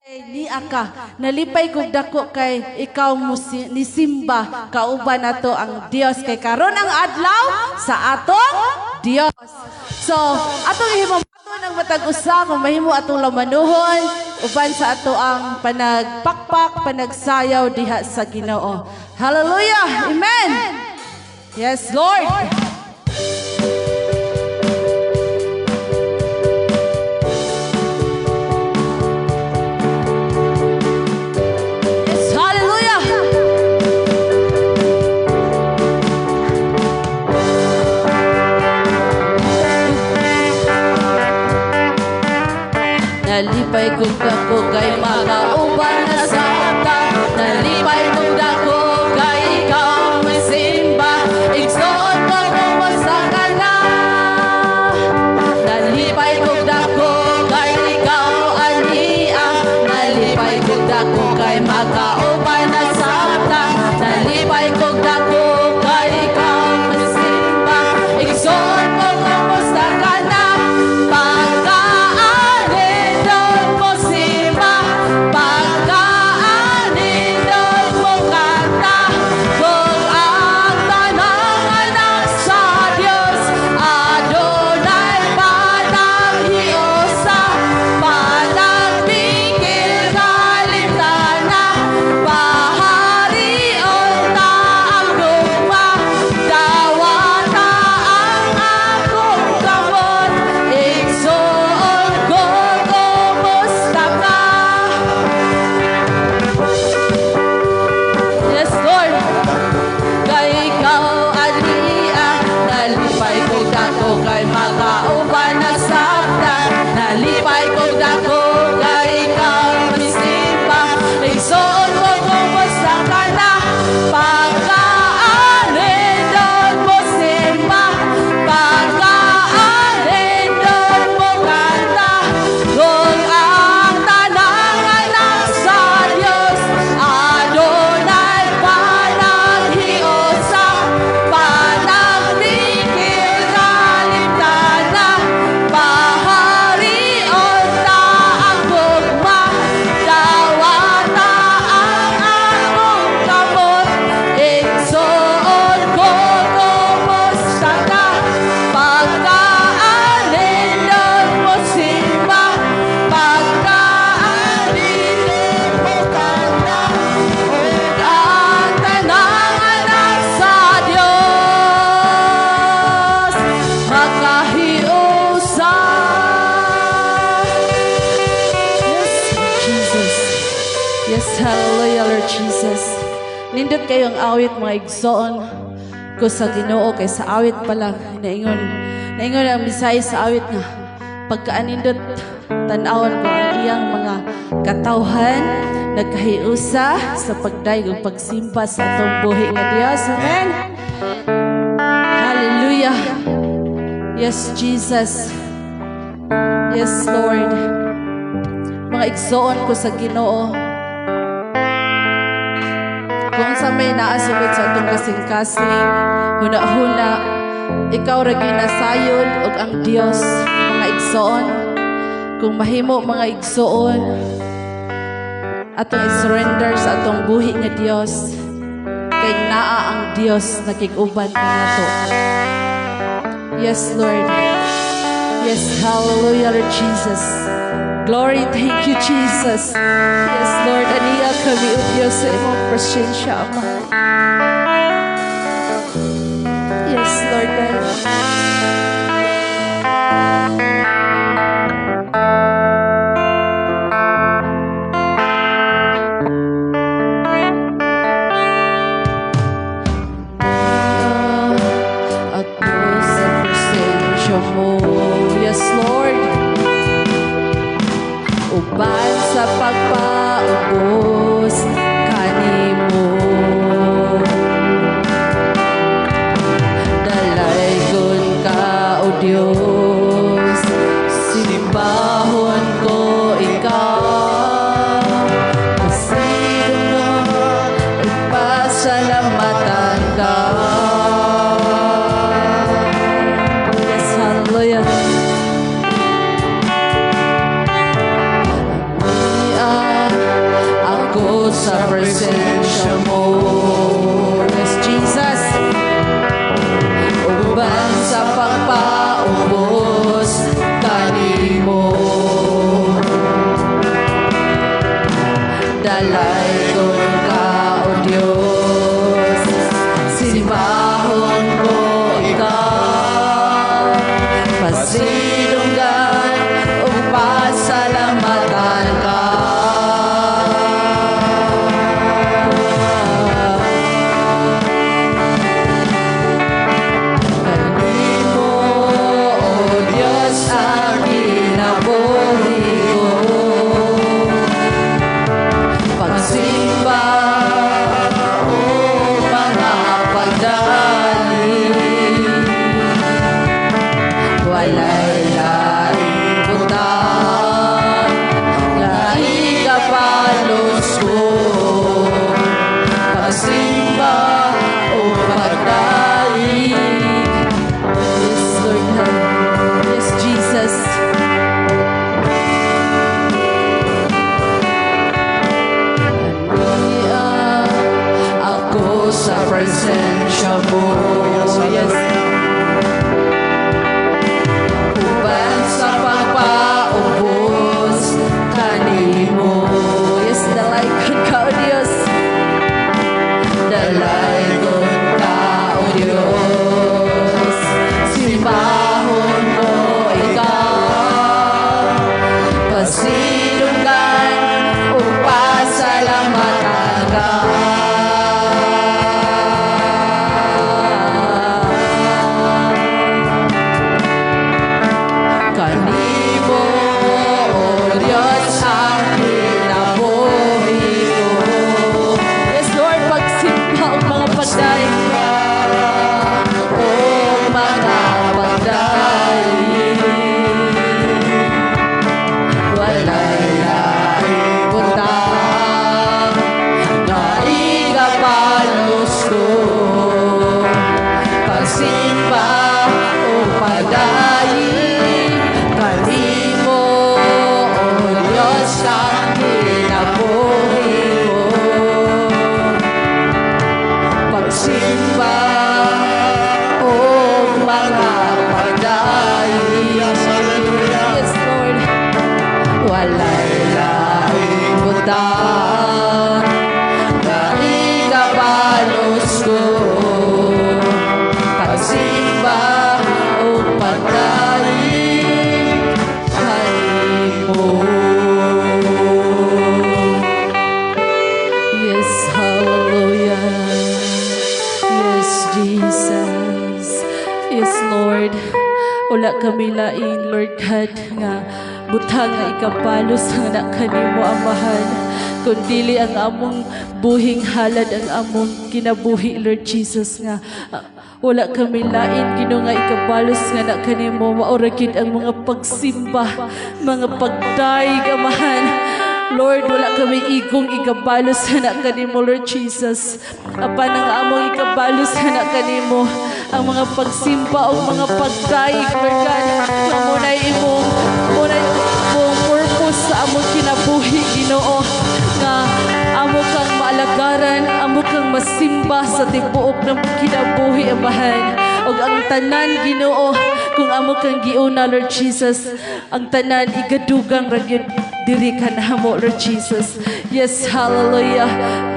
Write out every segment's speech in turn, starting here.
Niya ka. Nalipay kog dako kay ikaw mo nisimba kauban nato ang Dios kay karon ang adlaw sa atong Dios. So, atong ihimo ato ng matag usa kung mahimo atong lamanuhon uban sa ato ang panagpakpak, panagsayaw diha sa Ginoo. Hallelujah. Amen. Yes, Lord. Yes, hallelujah. Nalipay kog dako kay makauban na sa. Nalipay kog dako kay ikaw mosimba. Igsoon ko kumusta ka na. Nalipay kog dako kay ikaw ania. Nalipay kog dako kay makauban na sa. Nalipay kog dako kay ikaw mosimba. Igsoon ko kumusta ka na. Pagkaanindot mo simba, pagkaanindot mo kanta, kung ang tanang anak sa Diyos, adunay panaghiusa, panagbikil kalimtana, paharion ta ang gugma, dawata ang akong kamot, igsoon ko kumusta ka. Yes, Lord. Kay ikaw ania, nalipay kog dako kay makauban na sabta. Nalipay kog dako kay ikaw misimba. Igsoon ko kumusta ka na. Pagkaanindot mo simba, pagkaanindot mo kanta, kung ang tanang anak sa Diyos, adunay panaghiusa, panagbikil kalimtana, paharion ta ang gugma, dawata ang akong kamot, igsoon ko kumusta ka. Pagkaanindot mo simba, pagkaanindot mo kanta, ug ang tanang anak sa Diyos makahiusa. Yes, Jesus. Yes, hallelujah, Lord Jesus. Nindot kayong awit, mga igsoon ko sa Ginoo, kay sa awit pa lang naingon ang mensahe sa awit nga pagkaanindot tan-awon ko ang iyang mga katawhan nagkahiusa sa pagdayeg ug pagsimba sa atong buhi nga Dios. Amen. Hallelujah. Yes, Jesus. Yes, Lord. Mga igsoon ko sa Ginoo, kung sa may naasugod sa atong kasing-kasing, huna-huna, ikaw ra gyud nasayod ug ang Dios, mga igsoon. Kung mahimo, mga igsoon, atong i-surrender sa atong buhi nga Dios kay naa ang Dios nakig-uban kanato. Yes, Lord. Yes, hallelujah, Lord Jesus. Glory, thank you, Jesus. Yes, Lord, aniya kami, O Diyos, sa imong presensya, Ama. Yes, Lord God. Ako sa presensya mo. Yes, Lord. Uban sa pagpaubos kanimo. Dala Walay laing butang nga ikapalos ko, pagsimba o pagdaig. Yes, Lord God. Yes, Jesus. Ania ako sa presensya mo. Yes. Uban sa pagpaubos kanimo. Yes, dalaygon ka, O Diyos. Dalaygon ka, O Diyos. Simbahon ko ikaw. Pasidunggan o pasalamatan ka. Kanimo, O Diyos, ang kinabuhi ko. Yes, Lord, pagsimba o mga pagdaig. O mga pagdaig. Walay laing butang nga ikapalos ko, pagsimba o pagdaig kanimo, O Diyos, ang kinabuhi ko. Pagsimba o mga pagdaig. Yes, hallelujah. Yes, Lord. Walay laing butang nga ikapalos ko, pagsimba o pagdaig kanimo. Yes, hallelujah. Yes, Jesus. Yes, Lord. Wala kami lain, Lord God, nga butang nga ikapalos nga na kanimo, Amahan, kung dili ang among buhing halad, ang among kinabuhi, Lord Jesus, nga wala kami lain, Ginoo, nga ikabalos nga na kanimo, mao ra gyud ang mga pagsimba, mga pagdaig, Amahan. Lord, wala kami igong ikabalos na kanimo, Lord Jesus. Apan ang among ikabalos na kanimo, ang mga pagsimba o mga pagdaig, Lord God, nga muna'y imong purpose sa among kinabuhi, Ginoo, nga amo kang maalagaran, amo kang masimba sa tibuok ng kinabuhi, Amahan. Og ang tanan, Ginoo, kung amo kang giuna, Lord Jesus, ang tanan igadugang ra gyud diri ka namo, Lord Jesus. Yes, hallelujah.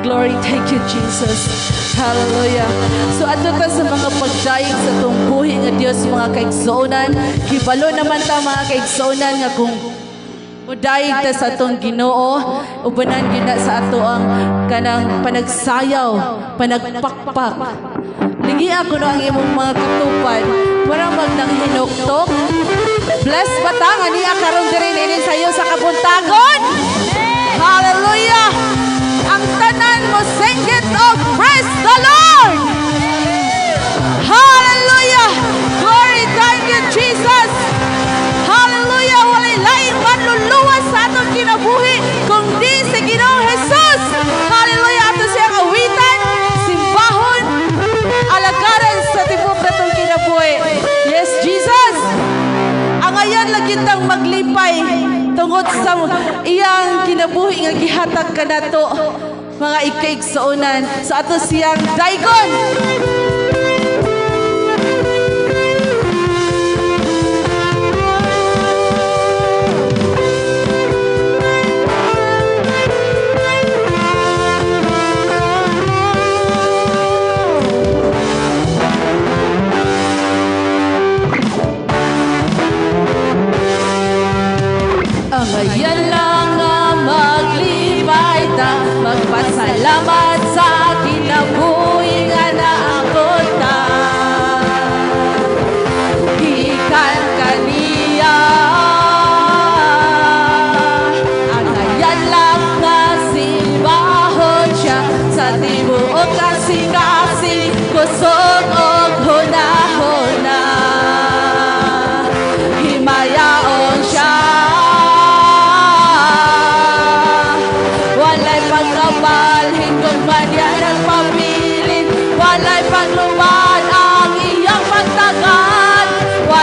Glory, thank you, Jesus. Hallelujah. So adto ta sa mga pagdayeg sa atong buhi nga Dios, mga kaigsuonan. Kibalo naman ta, mga kaigsuonan, nga kung mudayeg ta sa atong Ginoo, ubanan gyud na sa ato ang kanang panagsayaw, panagpakpak. Lingi ako no ang imong mga katupad, mura mag nang hinuktok. Bless ba ta nga niya karon diri niini sayo sa kabuntagon? Hallelujah! Ang tanan mo sing it of praise the Lord! Hallelujah! Glory, thank you, Jesus! Hallelujah! Walay laing manluluwas sa atong kinabuhi kung di si Ginoong Jesus! Hallelujah! Ato siyang awitan, simbahon, alagaran sa tibok natong kinabuhi. Yes, Jesus! Angayan lagi tang maglipay tungod sa iyang kinabuhi nga gihatag kanato, mga ikaigsuonan, sa ato siyang daygon. Angayan lang nga maglipay ta, magpasalamat sa kinabuhi nga naa ko.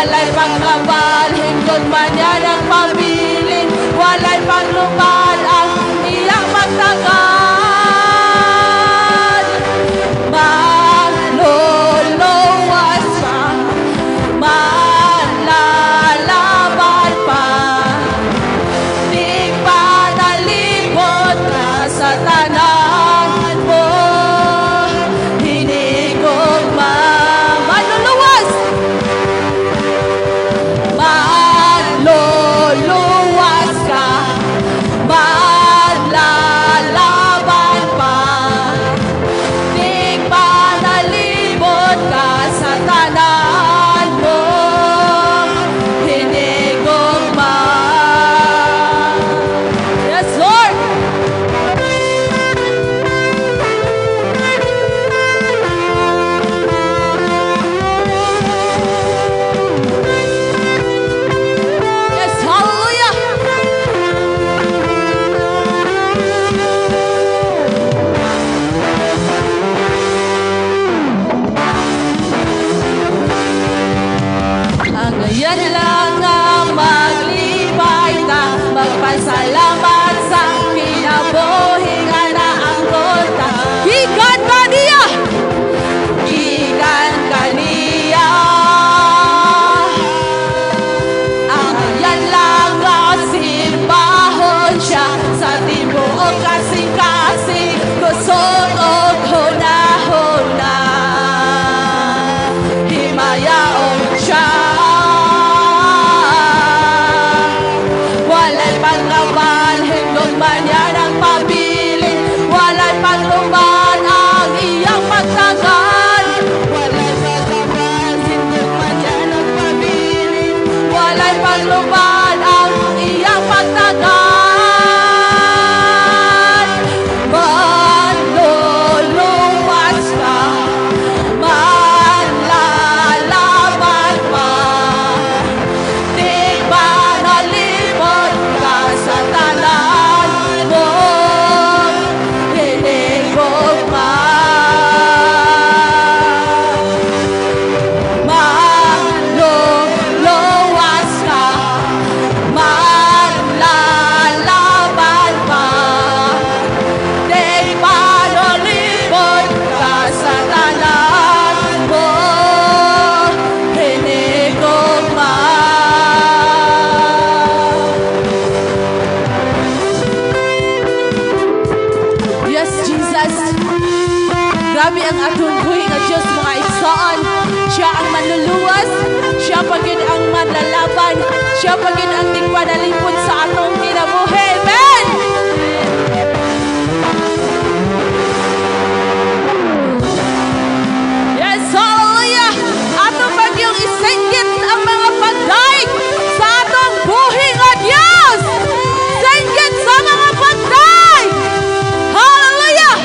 Walay pangkabal, hinggon man niya nagpabilin. Walay panglupad ang iyang pagtagad. Maluluwas pa, malalaban pa, tigpanalipod ka sa tanan mo hinigugma. Maluluwas, maluluwas ka, malalaban pa, tigpanalipod ka sa tanan mo hinigugma. Yes, Lord! Yes, hallelujah! Ang ngayon lang ang maglipay ta, magpasalamat sa kinabuhi nga naangkon ta. Gikan kaniya! Gikan kaniya! Ang ngayon lang nga simbahon siya sa tibuok kasing-kasing, kusog og hunahuna. Himayaon siya. Walay pangkabal, hinggon man niya nagpabilin. Walay panglupad ang iyang pagtagad. Walay pagkabal, hinggon man niya nagpabilin. Walay panglupad ang iyang pagtagad. Maluluwas ka, malalaban pa, tigpanalipod ka sa tanan mo hinigugma. Maluluwas ka, malalaban pa, tigpanalipod ka sa tanan mo hinigugma. Yes, Jesus. Grabe ang atong buhi nga Diyos, mga igsoon. Siya ang manluluwas, siya pa gyud ang manlalaban, siya pa gyud ang tigpanalipod sa atong kinabuhi. Amen! Yes, hallelujah! Ato pa gyung isinggit ang mga pagdaig sa atong buhi nga Diyos! Singgit sa mga pagdaig! Hallelujah!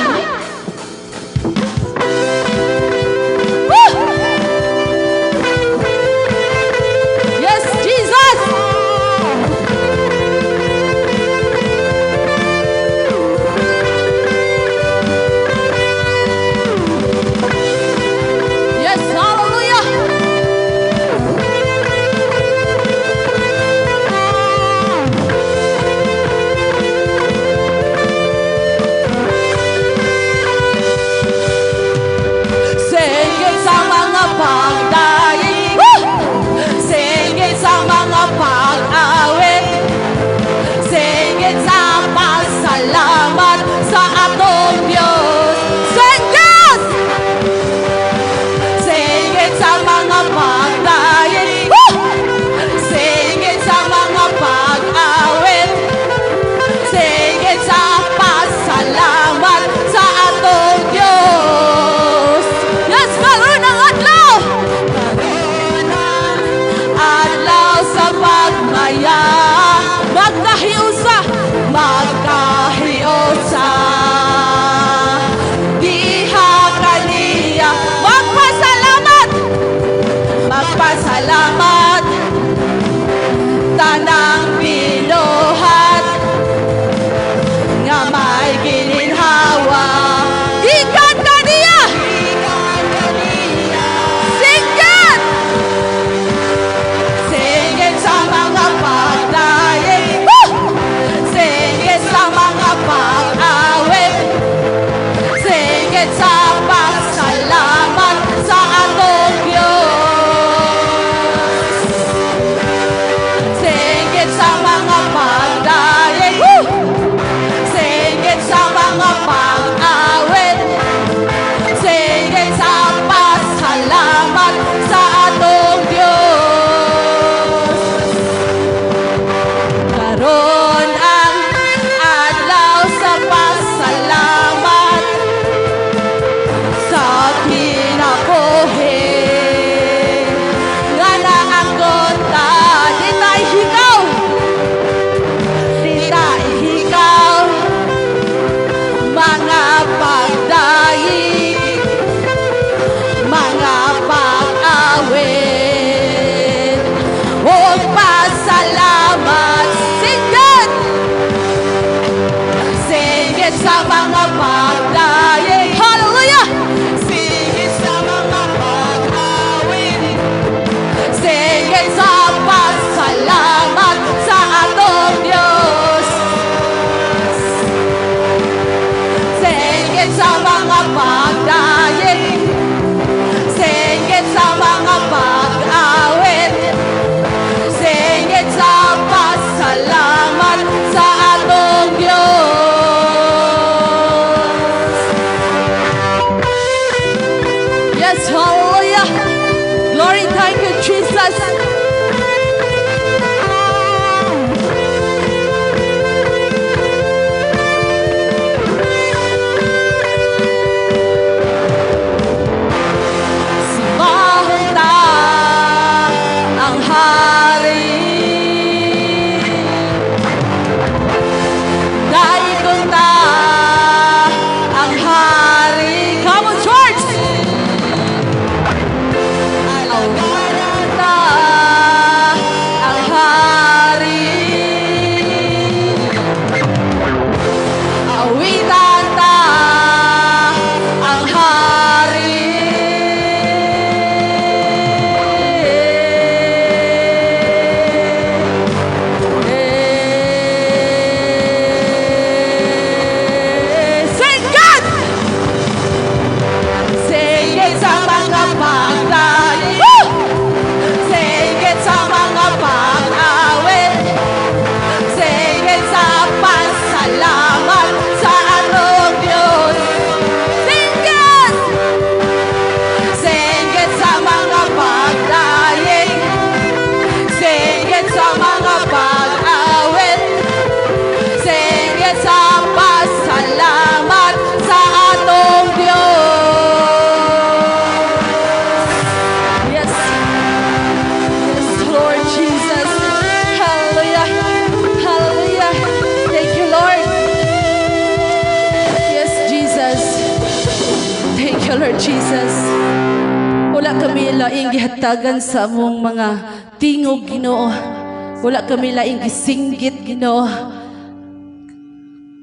Woo! Yes, Jesus! Yes, hallelujah! Singgit sa mga pagdaig. Woo! Singgit sa mga pag-awit. Singgit sa pasalamat sa atong Diyos. Singgit! Singgit sa mga pagdaig. Woo! Singgit sa mga pag-awit. Singgit sa pasalamat sa atong Diyos. Yes, karon ang adlaw! Karon ang Adlaw sa pagmaya. Magkahiusa, magkahiusa. Diha kaniya. Magpasalamat! Magpasalamat. Tanang binuhat nga may gininhawa. Gikan kaniya! Gikan kaniya. Singgit! Jesus. Simbahon ta ang hari. Daygon ta ang hari. Come on, church! Alagaran ta ang hari. Awitan ta ang hari. Sing God! Sige sa mga pagdali. Woo! Sige sa mga pag-awit. Sige sa pasalamat sa atong Diyos. Sige! Sige sa mga pagdayeg. Sige sa mga pag-awit. Sige sa pasalamat sa atong Diyos. Yes. Yes, Lord Jesus. Hallelujah. Hallelujah. Thank you, Lord. Yes, Jesus. Thank you, Lord Jesus. Wala kami laing gihatagan sa among mga tingog, Ginoo. Wala kami laing gisinggit, Ginoo.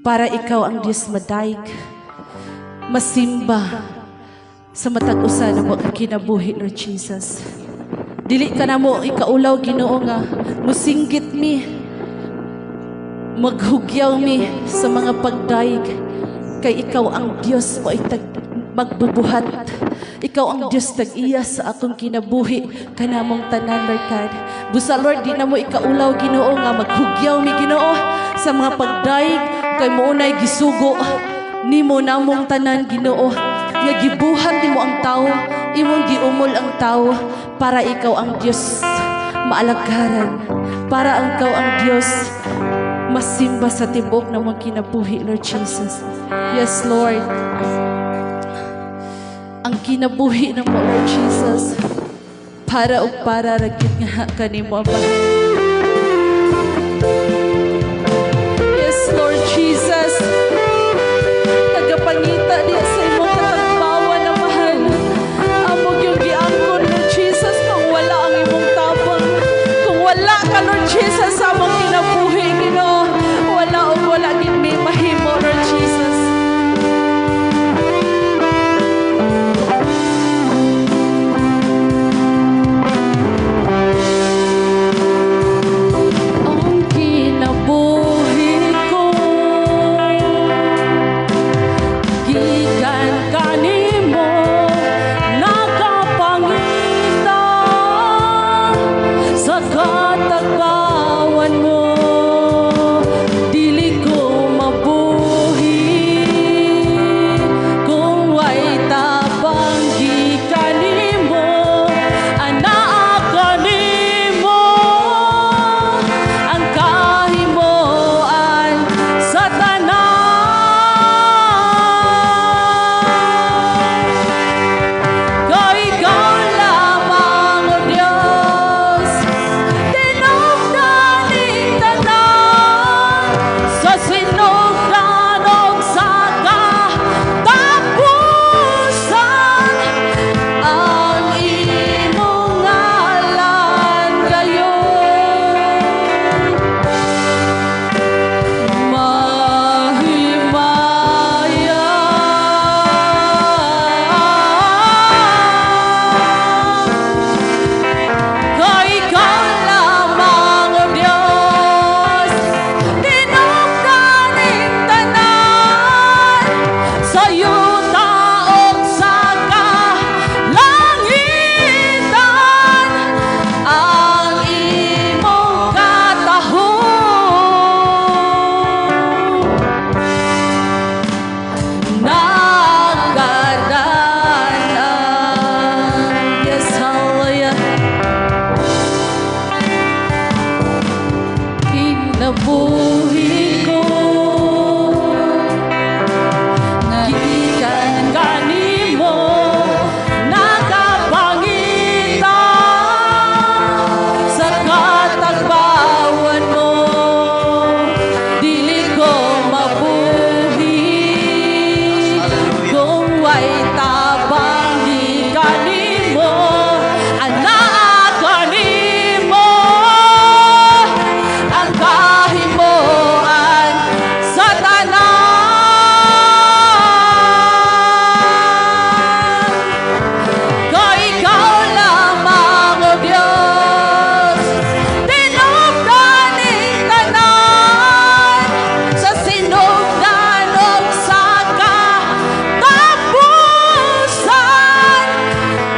Para ikaw ang Diyos madayeg, masimba sa matag usa namo ka kinabuhi, Lord Jesus. Dili ka namo ikaulaw, Ginoo, nga musinggit mi, maghugyaw mi sa mga pagdayeg kay ikaw ang Dios mo ay tag magbubuhat. Ikaw ang Dios tag-iya sa akong kinabuhi kanamong tanan, Lord God. Busa, Lord, di namo ikaulaw, Ginoo, nga maghugyaw mi, Ginoo, sa mga pagdayeg kay mao nay gisugo nimo namong tanan, Ginoo, nga gibuhat nimo ang tao, imong giumol ang tao para ikaw ang Dios maalagaran, para ang ikaw ang Dios masimba sa tibok namong kinabuhi, Lord Jesus. Yes, Lord. Ang kinabuhi namo, Lord Jesus, para ug para ra gyud nga kanimo, Ama. Yes, Lord Jesus. Tagapangita diya sa imong katagbawan, Amahan. Amo gyud giangkon, Lord Jesus, kung wala ang imong tabang. Kung wala ka, Lord Jesus, sa among kinabuhi, Ginoo, wala ug wala gid mi mahimo, Lord Jesus. Ang kinabuhi ko gikan kanimo, nakapangita sa katagbawan mo. Dili ko mabuhi kung way tabang gikan nimo. Anaa kanimo ang kahimuan sa tanan. Kay ikaw lamang, O Diyos. Mabuhi ko gikan kanimo nakapangita sa katagbawan mo. Dili ko mabuhi kung way tabang gikan nimo, anaa kanimo ang kahimuan sa tanan. Kay ikaw lamang, O Diyos, tinubdan ning tanan sa sinugdan ug sa katapusan.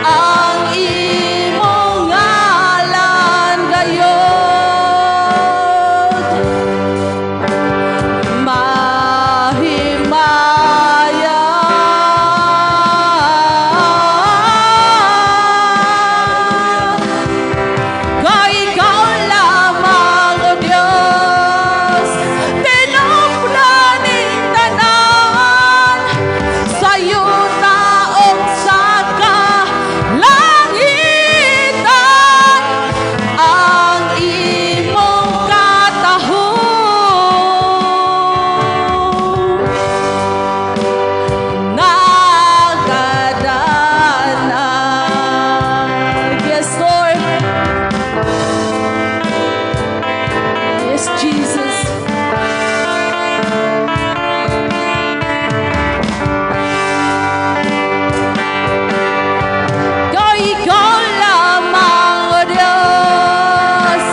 Ang imong ngalan gayod mahimaya. Kay ikaw lamang, O Diyos, tinubdan ning tanan sa yuta ug sa kalangitan. Ang imong katahom nagadanag. Yes, Lord. Yes, Jesus. Kay ikaw lamang, O Diyos,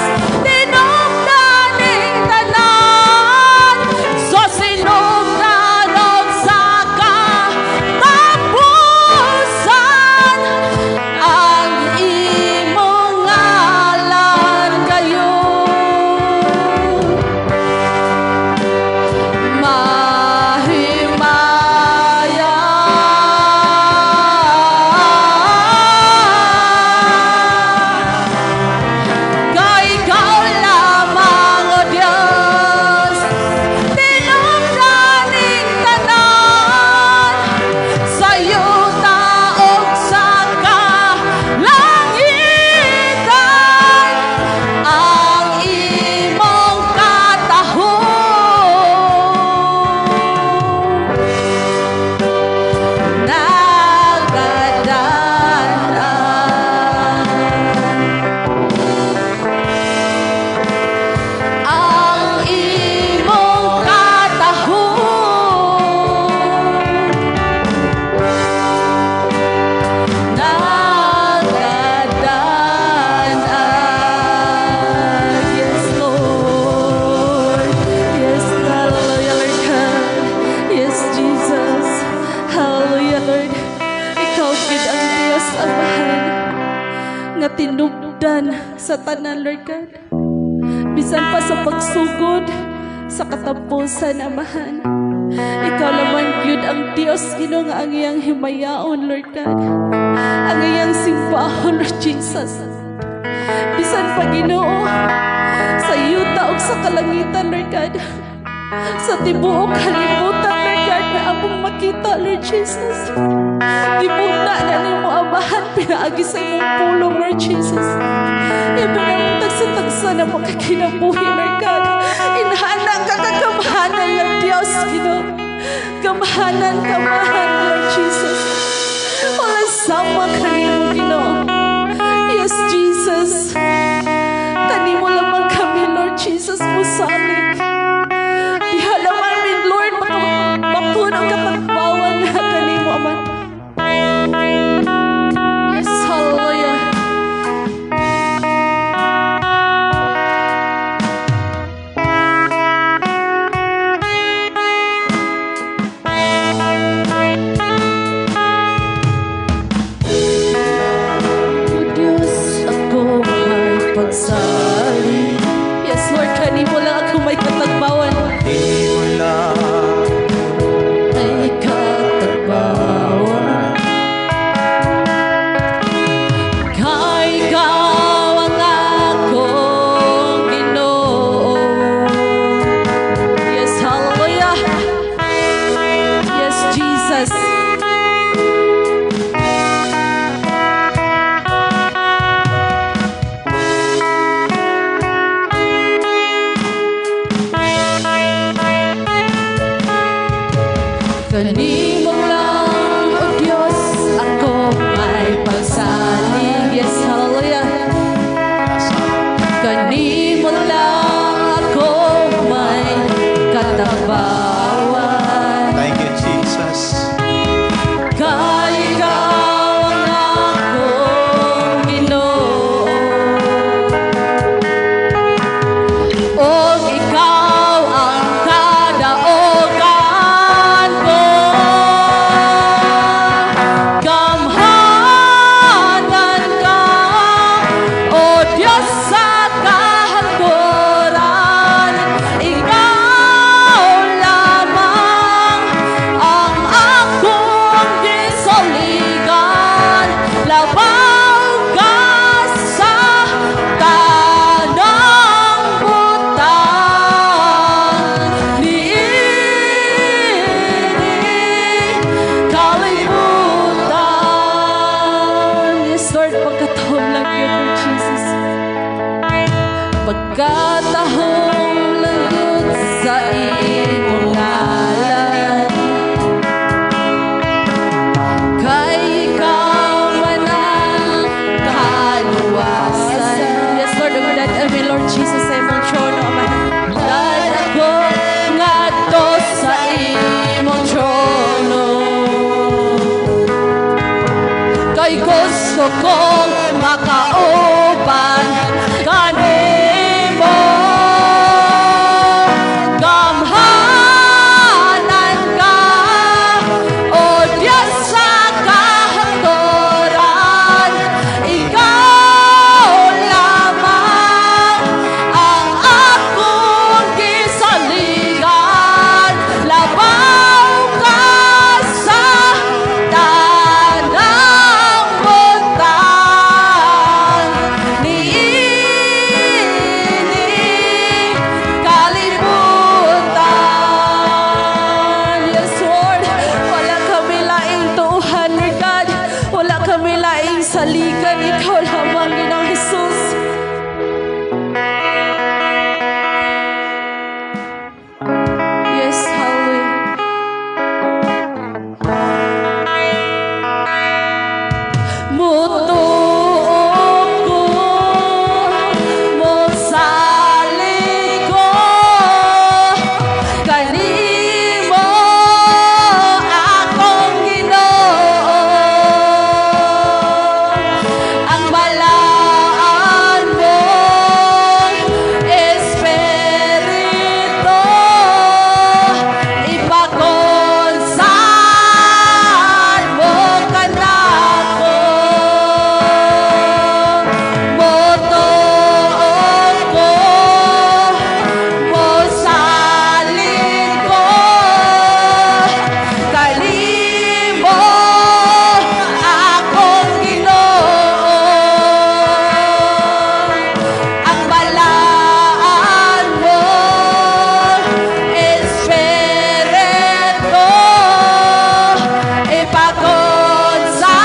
tinubdan ning tanan sa sinugdan ug sa katapusan. Ang imong ngalan gayod mahimaya. Kay ikaw lamang, O Diyos, tinubdan ning tanan sa yuta ug sa kalangitan. Ang imong katahom nagadanag. Ang imong katahom nagadanag. Yes, Lord. Yes, hallelujah, Lord God. Yes, Jesus. Hallelujah, Lord. Ikaw gid ang Diyos, Amahan, nga tinubdan sa tanan, Lord God. Bisan pa sa pagsugod, sa katapusan, Amahan. Ikaw lamang gyud ang Dios, Ginoo, nga ang iyang himayaon, Lord God. Ang iyang simbahon, Lord Jesus. Bisan pa, Ginoo, sa yuta ug sa kalangitan, Lord God. Sa tibuok kalibutan, Lord God, nga among makita, Lord Jesus. Gibugna na nimo, Amahan, pinaagi sa imong pulong, Lord Jesus. Ibi na tagsa-tagsa na makakinabuhi, Lord God. Inhana ka kagamhanan ng Diyos, Ginoo. Gamhanan, kamahan, Lord Jesus. Wala sama kanimo, Ginoo. Yes, Jesus. Kanimo lamang kami, Lord Jesus, musalig. Diha lamang min, Lord, makabaton ang katagbawan nga kanimo, Ama. Yes, hallelujah. O Diyos, ako may pagsalig. Yes, Lord, kanimo lang ako may katagbawan. Di mo lang Ay katagbawan. Kay ikaw ang akong Ginoo. Katahom lang gud sa imong ngalan, kay ikaw man ang kaluwasan. Yes, Lord, ug dad-a mi, Lord Jesus, sa imong trono, Ama. Dad ako ngadto sa imong trono, kay gusto kong makauban kanimo. Gamhanan ka, O Diyos sa kahangturan. Ikaw lamang ang akong gisaligan. Labaw ka sa tanang butang niini kalibutan. Yes, Lord, wala kami laing tuuhan, Lord God. Wala kami laing saligan. Ikaw lamang, Ginoong Jesus. Yes, hallelujah. Mutuo ko, mosalig ko, kanimo, akong Ginoo. Ang balaan mong Espiritu, ipakonsal mo kanako. Mutuo ko, mosalig ko, kanimo, akong Ginoo. Ang balaan mong Espiritu, ipakonsal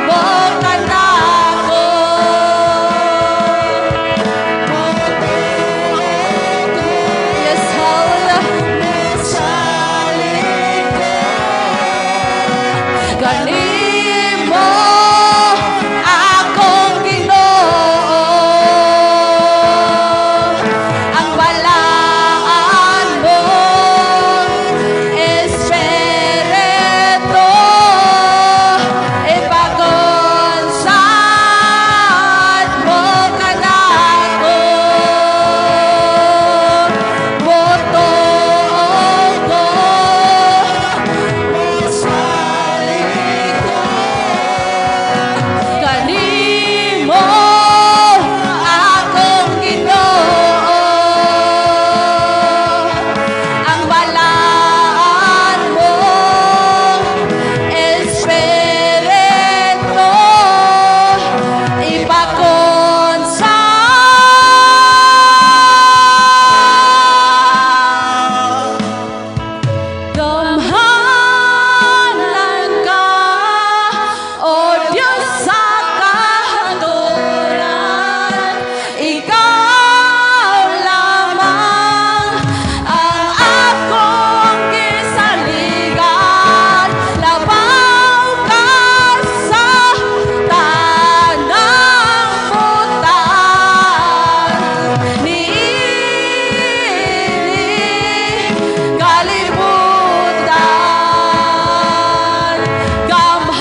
mo kanako. Yes, hallelujah. Kanimo, akong Ginoo. Ang balaan mong Espiritu, ipakonsal mo kanako. Mutuo ko, mosalig ko, kanimo, akong Ginoo. Ang balaan mong Espiritu, ipakonsal. Gamhanan ka, O Diyos sa kahangturan. Ikaw lamang ang akong gisaligan. Labaw ka sa tanang butang niini kalibutan. Gamhanan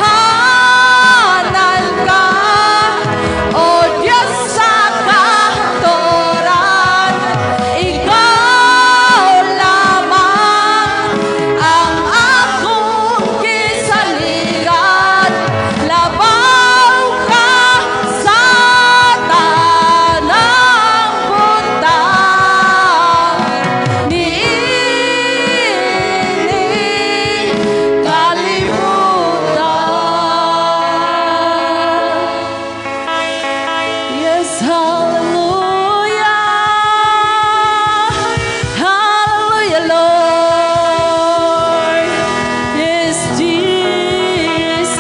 ka, O Diyos sa kahangturan. Ikaw lamang ang akong gisaligan. Labaw ka sa tanang butang niini kalibutan. Yes, hallelujah. Hallelujah, Lord. Yes, Jesus.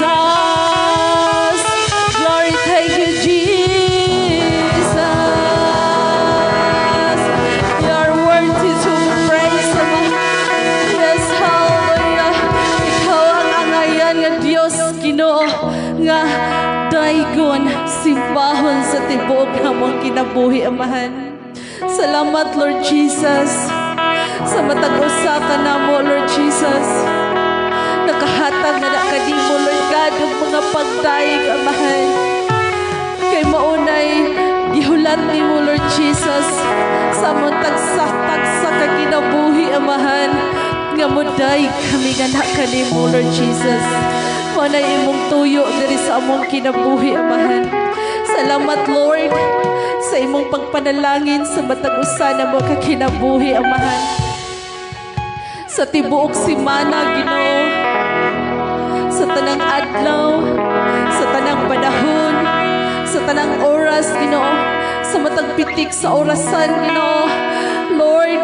Glory, thank you, Jesus. tibuok namong kinabuhi, Amahan. Salamat, Lord Jesus, sa matag usa ka namo, Lord Jesus. Nakahatag na na kanimo, Lord God, og mga pagdayeg, Amahan. Kay maunay gihulat nimo, Lord Jesus, sa among tagsa-tagsa ka kinabuhi, Amahan, nga modayeg kami nga na kanimo, Lord Jesus. Maunay imong tuyo diri sa among kinabuhi, Amahan. Salamat, Lord, sa imong pagpanalangin sa matag usa namo ka kinabuhi, Amahan. Sa tibuok simana, Ginoo, sa tanang adlaw, sa tanang panahon, sa tanang oras, Ginoo, sa matag pitik sa orasan, Ginoo. Lord,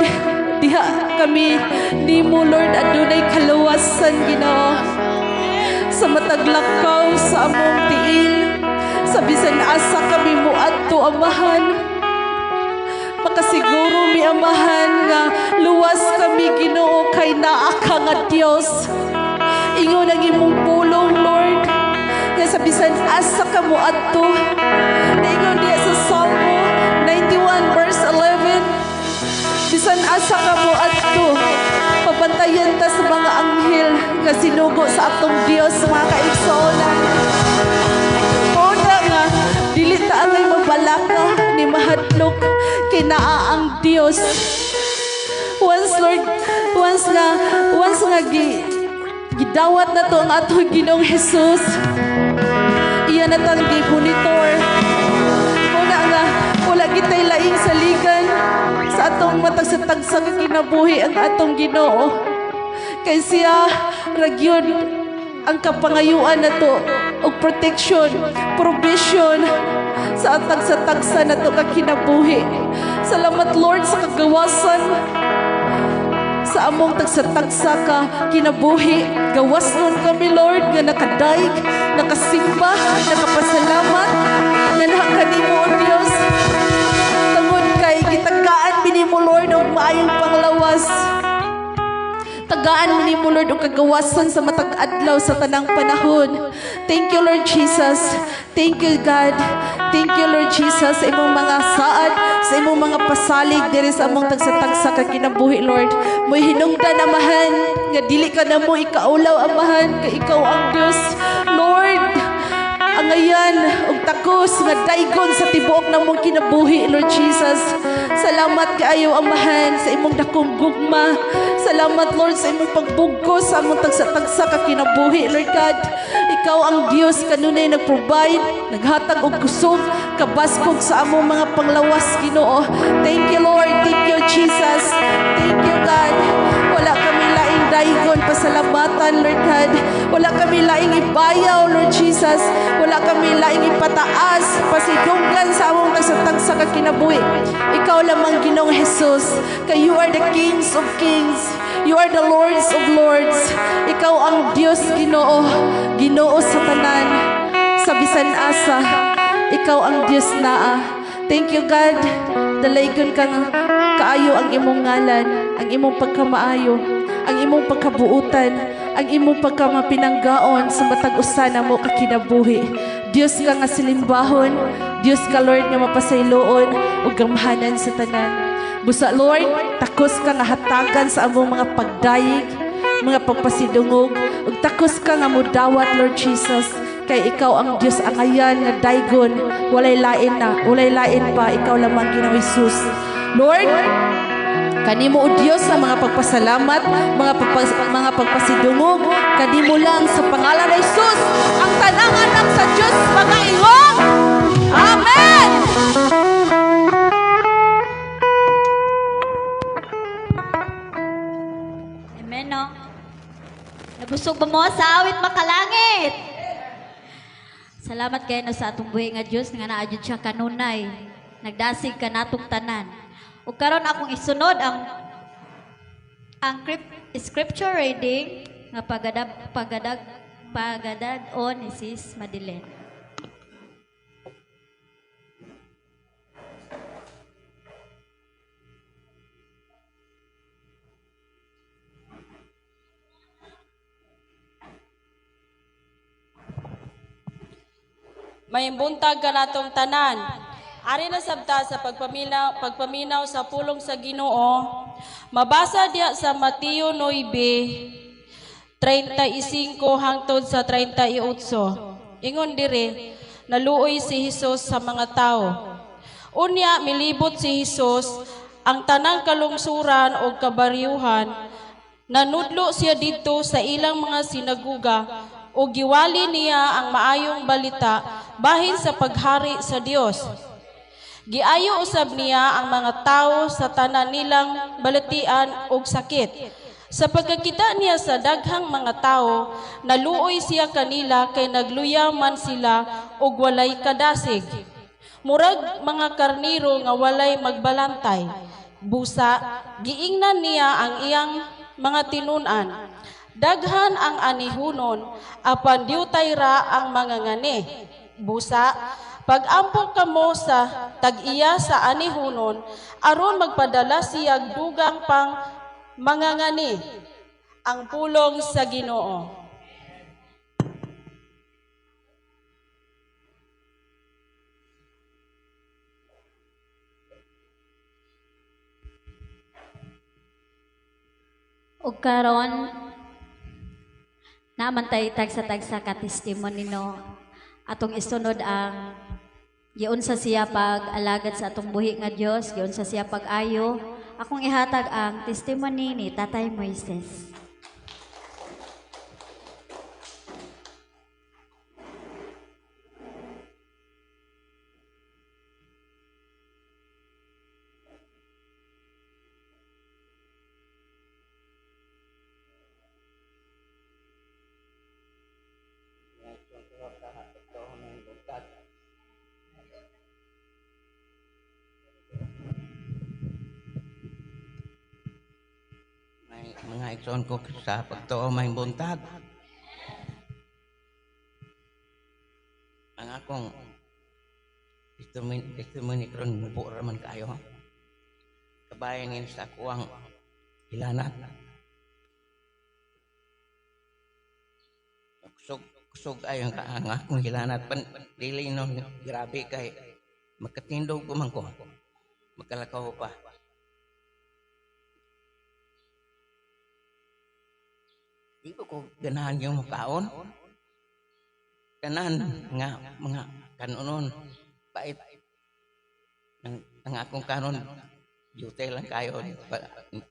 diha kami nimo, Lord, adunay kaluwasan, Ginoo. Sa matag lakaw sa among tiil, sa bisan asa kami moadto, Amahan, makasiguro mi, Amahan, nga luwas kami, Ginoo, kay naa ka nga Dios. Ingon ang imong pulong, Lord, nga sa bisan asa ka mo adto. Ingon diya sa Salmo 91 verse 11, bisan asa ka mo adto, pabantayan ta sa mga anghel nga sinugo sa atong Dios, mga kaigsuonan. Una nga, dili ta angay mabalaka ni mahadlok kay naa ang Dios. Once, Lord, once nga gidawat na to ang atong Ginoong Jesus, iya na tang gi-monitor. Una nga, wala kitay laing saligan sa atong matag sa tagsa nga kinabuhi ang atong Ginoo. Kay siya ra gyud ang kapangayuan na to og protection, provision sa atag sa tagsa na to ka kinabuhi. Salamat, Lord, sa kagawasan sa among tagsa-tagsa ka kinabuhi. Gawas nun kami, Lord, nga nakadayeg, nakasimba, nakapasalamat, nga naa kanimo, O Dios. Tungod kay gitagaan mi nimo, Lord, og maayong panglawas. Tagaan mi nimo, Lord, og kagawasan sa matag adlaw sa tanang panahon. Thank you, Lord Jesus. Thank you, God. Thank you, Lord Jesus, sa imong mga saad, sa imong mga pasalig diri sa among tagsa-tagsa ka kinabuhi, Lord. Mo'y hinungdan, Amahan, nga dili ka namo ikaulaw, Amahan, kay ikaw ang Dios. Lord, angayan og takos nga daygon sa tibuok namong kinabuhi, Lord Jesus. Salamat kaayo, Amahan, sa imong dakong gugma. Salamat, Lord, sa imong pagbugkos sa among tagsa-tagsa ka kinabuhi, Lord God. Ikaw ang Dios kanunay nag-provide, naghatag og kusog, kabaskog sa among mga panglawas, Ginoo. Thank you, Lord. Thank you, Jesus. Thank you, God. Wala kami laing daygon pasalamatan, Lord God. Wala kami laing ibayaw, Lord Jesus. Wala kami laing ipataas, pasidunggan sa among tagsa-tagsa ka kinabuhi. Ikaw lamang, Ginoong Jesus. Kay you are the kings of kings. You are the lords of lords. Ikaw ang Dios, Ginoo. Ginoo sa tanan. Sa bisan asa, ikaw ang Dios naa. Thank you, God. Dalaygon ka nga kaayo ang imong ngalan, ang imong pagkamaayo, ang imong pagkabuutan, ang imong pagkamapinanggaon sa matag usa namo ka kinabuhi. Dios ka nga silimbahon, Dios ka, Lord, nga mapasayloon ug gamhanan sa tanan. Busa, Lord, takos ka nga hatagan sa among mga pagdayeg, mga pagpasidungog, ug takos ka nga mudawat, Lord Jesus, kay ikaw ang Dios angayan nga daygon, walay lain na, walay lain pa, ikaw lamang, Ginoong Jesus. Lord, kanimo, O Dios, sa mga pagpasalamat, mga pagpasidungog, kanimo lang sa pangalan ni Jesus, ang tanang anak sa Dios magaingon. Amen. Amen, no? Nabusog ba mo sa awit makalangit? Salamat kayo, no, sa atong buhi nga Dios nga naa jud siya kanunay. Nagdasig kanatong tanan. Ug karon akong isunod ang scripture reading nga pagadab pagadag pagadad-on ni Sis Madeleine. Maayong buntag kanatong tanan. Ari na sabta sa pagpaminaw sa pulong sa Ginoo, mabasa diha sa Mateo 9:35 hangtod sa 38. Ingon diri, naluoy si Hesus sa mga tao. Unya milibot si Hesus ang tanang kalungsuran og kabaryuhan, nanudlo siya didto sa ilang mga sinaguga ug giwali niya ang maayong balita bahin sa paghari sa Dios. Giayo usab niya ang mga tawo sa tanan nilang balatian og sakit. Sa pagkakita niya sa daghang mga tawo, naluoy siya kanila kay nagluya man sila og walay kadasig. Murag mga karniro nga walay magbalantay. Busa, giingnan niya ang iyang mga tinun-an. Daghan ang anihunon, apan diutay ra ang mga ngani. Busa, pag-ampo kamo sa tag-iya sa anihunon, aron magpadala siyag dugang pang mangangani. Ang pulong sa Ginoo. Ug karon naman tay tagsa-tagsa ka testimony, no? Atong isunod ang giunsa siya pag-alagad sa atong buhi nga Dios, giunsa siya pag-ayo. Akong ihatag ang testimony ni Tatay Moises. May mga igsoon ko sa pagtuo, may buntag. Ang akong testimony karon, mubo ra man kayo. Kabayan ngin sa akuang hilanat. Kusog kusog ay ang akong hilanat pan dili no grabe kay makatindog ko man ko. Makalakaw pa. Di ko ko ganahan yung mukaon. Tanan nga mga kanonon pait. Ang akong kanon jute lang kayo,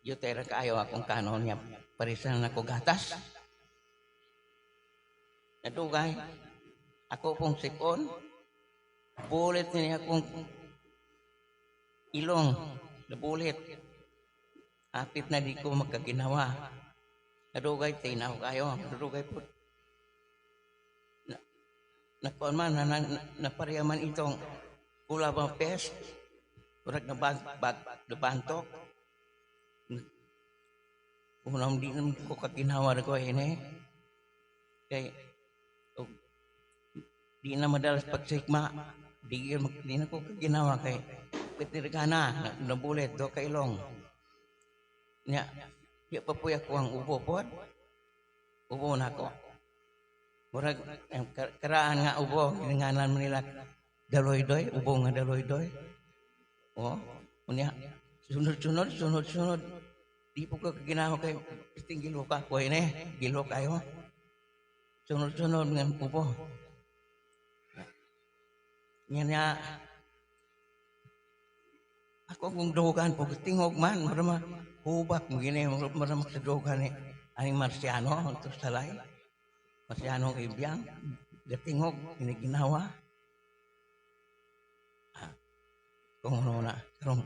jute lang kayo akong kanon niya. Parisan na ko gatas. Nadugay ako pong sipon. Bulit niya akong ilong. Nabulit. Apit na di ko makaginawa. Nadugay tinaw kayo. Nadugay po. Nakuan man, napareha man itong kula bang pest. Murag na bag, nabantok. Kung di naman ko kaginawa na ko ini. Kay, og, di na madalas pagsigma. Di na ko kaginawa kay pitirgana, nabulit do kay ilong. Nya, di pa po ako ang ubo po. Ubo na ako. Murag, ang karaan nga ubo, gininganan mo nila daloy-doy, ubo nga daloy-doy. O, unya, sunod-sunod, sunod-sunod. Di po ko kaginawa kay pisting gilo ka ko ini, gilo kayo. Sunod-sunod nga ubo. Nya nya, ako kung dugan po, tingog man, marama, hubak mo gini, marama sa dugan ni, aning Marciano, ito salay. Marciano kay Biyang, gatingog, iniginawa. Kung ano na, karong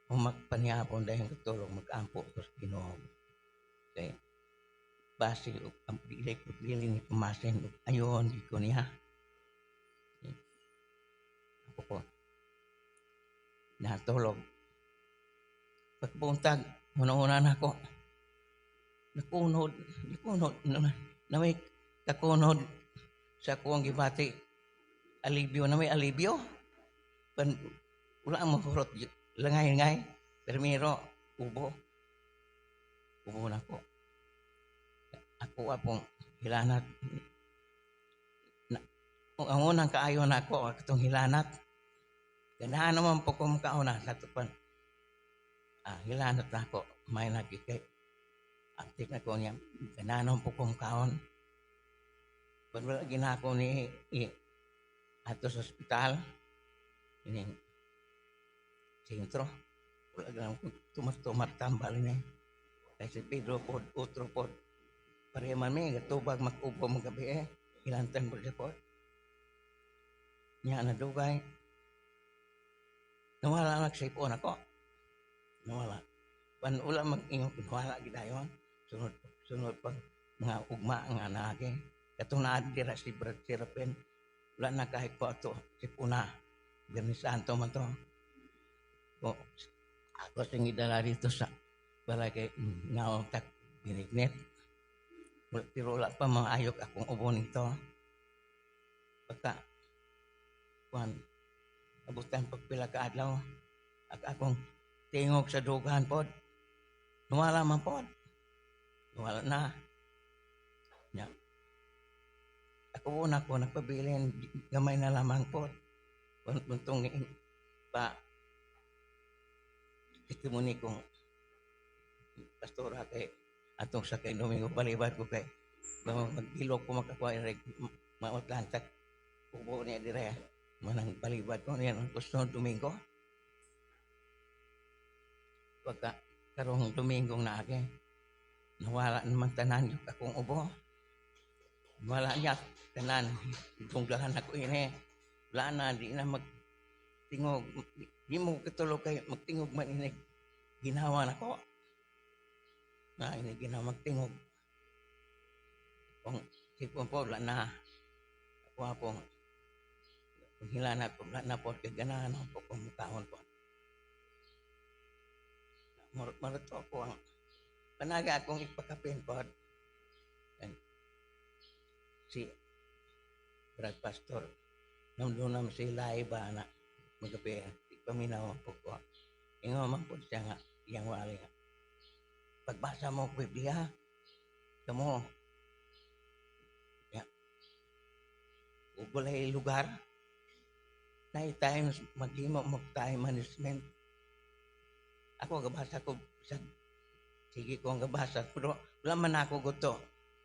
umakpanihapon dahil katulog, mag-ampo ko sa Ginoo. Kay, base, ang dili ko, dili ni pumasin, ayon, di ko niya. Ako po, natulog. Pagbuntag, una-una na ako. Nakunod, nakunod, na may kakunod sa akuang gibati. Alibyo na may alibyo. Pan, wala ang mapurot. Langay-ngay. Permiro, ubo. Ubo na ko. Ako apong hilanat. Na, ang unang kaayo na ako, atong hilanat. Ganahan naman po kung kauna sa tupan. Hilanot na ako. May nagkikay. Aktik na ko niya. Ganahan naman po kung kaon. Pag wala ginako ni ato sa ospital. Ini sentro. Wala ganang tumat-tumat tambal ni. Kay si Pedro pod, otro pod. Pareha man mi, gatubag makubo magabi eh. Ilantan po siya pod. Niya na dugay. Nawala nagsipon ako. Nawala. Pan ula mag-ingon, nawala gidayon. Sunod, sunod pag mga ugma nga naagi. Katong naad dira si Brad Serapin. Wala na kahit ko ato, sipuna. Biyernes Santo man to. O, ako sing idala dito sa balay kay ngaw tak binignit. Pero wala pa maayok akong ubo nito. Pagka, kuan, abutan pagpila ka adlaw, at akong tingog sa dugahan pod, nawala man pod. Nawala na. Nya. Ako una ko, nagpabilin, gamay na lamang pod. Puntong ni, pa, testimony kong pastora kay atong sa kay Domingo palibad ko kay magbilog ko makakuha reg mautlantak ubo niya dire manang palibad ko niya ang gusto Domingo pagka karong Domingong naagi nawala naman tanan yung akong ubo, wala niya tanan dunggahan ako ini, wala na, di na magtingog, di mo katulog kay magtingog man ini ginawa nako na ini ginawa magtingog kung sipon po wala na ako akong kung hilana po wala na po kay ganahan po kung mukhaon po maruto ako ang panaga akong ipakapin po si Brad Pastor namdunam si Laiba na magabi ipaminaw po ko ingo man po siya nga iyang wali nga pagbasa mo Biblia kamo ya ug walay lugar na times maghimo mo time management. Ako gabasa ko sa sige ko ang gabasa pero wala man ako gusto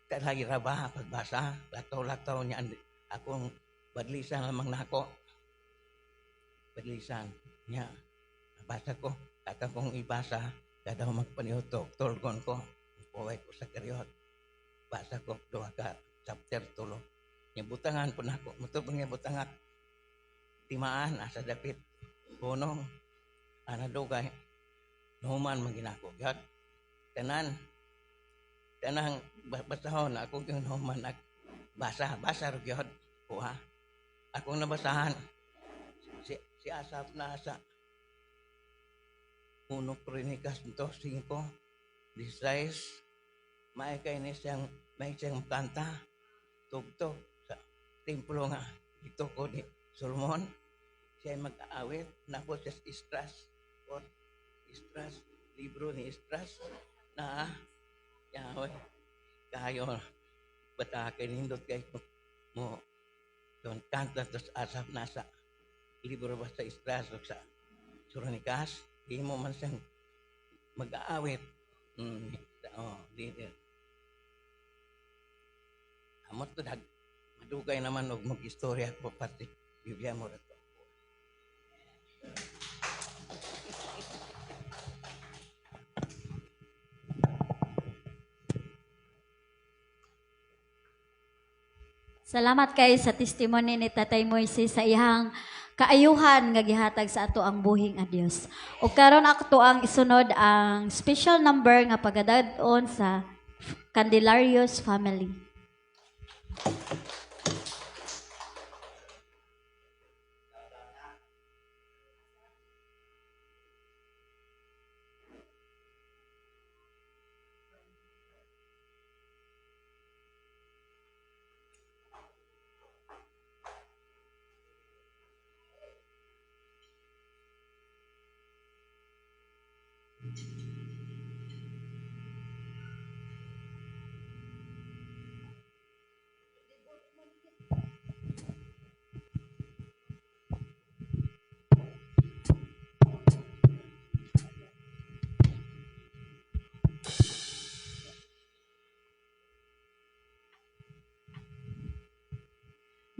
kalay ra ba pagbasa lataw-lataw niya akong badlisan lamang nako badlisan niya nabasa ko at akong ibasa kada magpaniutok tulgon ko puway ko sa karyot basa ko duha ka chapter tulo niya butangan po nako muto niya butangan timaan asa dapit punong ana dugay numan man ginako gyud tanan tanang basahon ako gyud human ak basa basa ra gyud kuha akong nabasahan si Asap na sa 1 Kronikas 5:16 may kay ni siyang may siyang kanta tugtog sa templo nga ito ko ni Solomon siya mag-aawit na po siya Estras or Estras libro ni Estras na Yahweh kayo bata kay nindot kay mo don kanta tos Asap nasa libro ba sa Estras o sa Kronikas di mo man siyang mag-aawit. Oh, di. Amot to dag madugay naman og mag-istorya ko pati Biblia mo rato. Salamat kay sa testimony ni Tatay Moises sa iyang kaayuhan nga gihatag sa ato ang buhing a Dios. O karon ato ang isunod ang special number nga pagadad-on sa Candelarios family.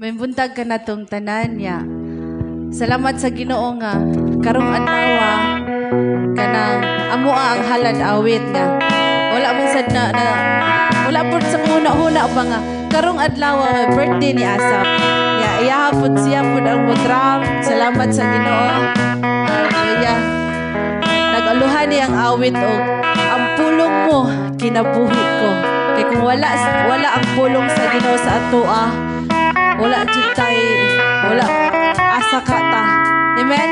May buntag ka na tong tanan niya. Salamat sa Ginoo nga karong adlaw kanang amoa ang halad awit nga. Wala man sad na wala pud sa huna-huna pa nga karong adlaw birthday ni Asap. Ya iya pud siya pud ang mo-drum. Salamat sa Ginoo. Hallelujah. Nag-aluhan niya ang awit og ang pulong mo kinabuhi ko. Kay kung wala wala ang pulong sa Ginoo sa atoa, wala jud tay, wala asa ka ta. Amen.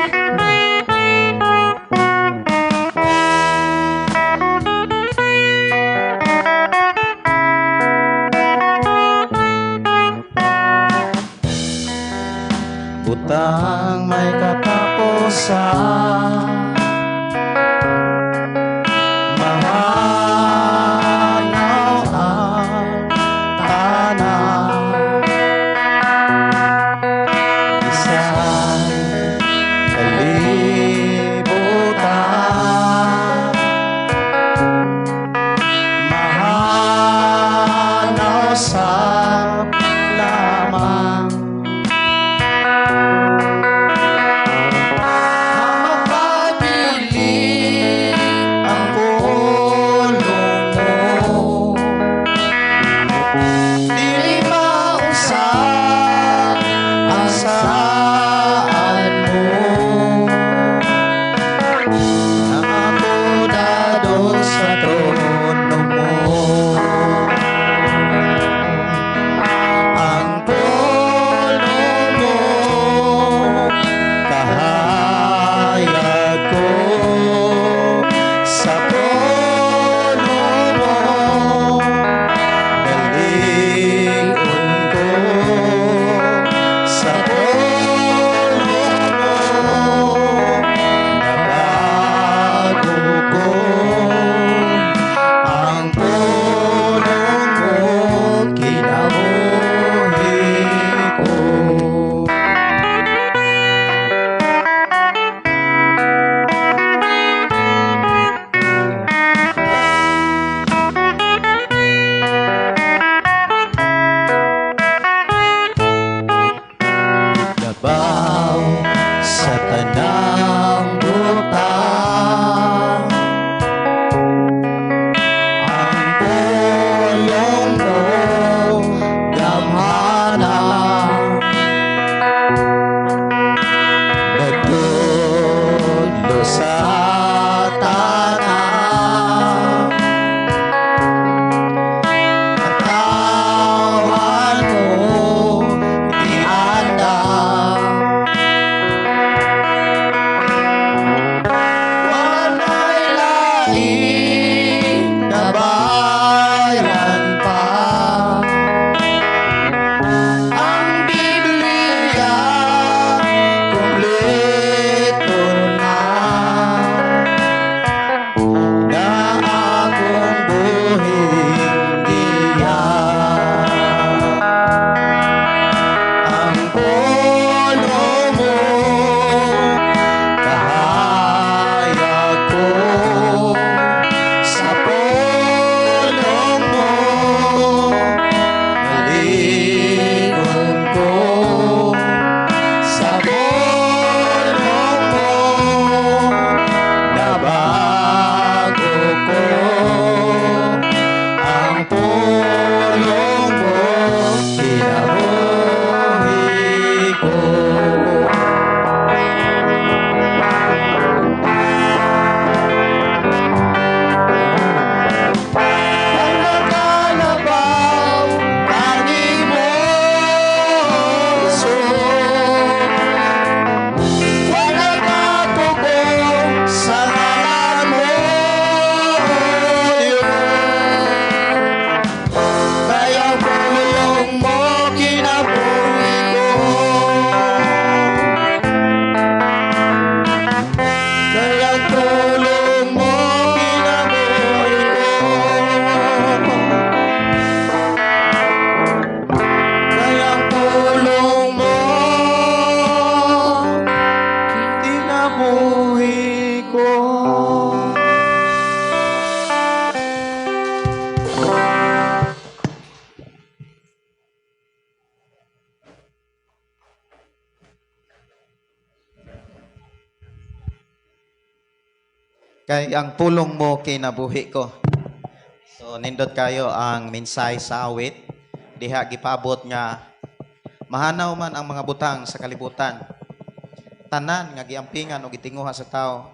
Butang may katapusan, mahanaw ang tanan, bisan kalibutan, mahanaw sa lamang. Ang ang pulong mo, dili mausab ang saad mo. Ang ako dadon sa trono mo. Ang pulong mo, kahayag ko. Sa pulong mo, nalikon ko. Sa pulong mo, nabago ko. Ang pulong mo, kinabuhi ko. Labaw sa tanang butang, ang pulong mo gamhana, nagtudlo sa tanan. Katawan mo giandam, walay laing nabayan pa. Ang Biblia kumpleto na, na akong buhing giya. Ang pulong mo, kahayag ko. Sa pulong mo, nalikon ko. Sa pulong mo, nabago ko. Ang pulong mo, kinabuhi ko. Ang nakalabaw kanimo, Jesus, wala kapugong sa ngalan mo, Diyos. Kaya pulong mo kinabuhi ko. Kaya tulong mo kinabuhi ko. Kaya tulong mo kinabuhi ko. Kay ang pulong mo kinabuhi ko. So nindot kayo ang mensahe sa awit diha gipaabot nga mahanaw man ang mga butang sa kalibutan. Tanan nga giampingan o gitinguha sa tao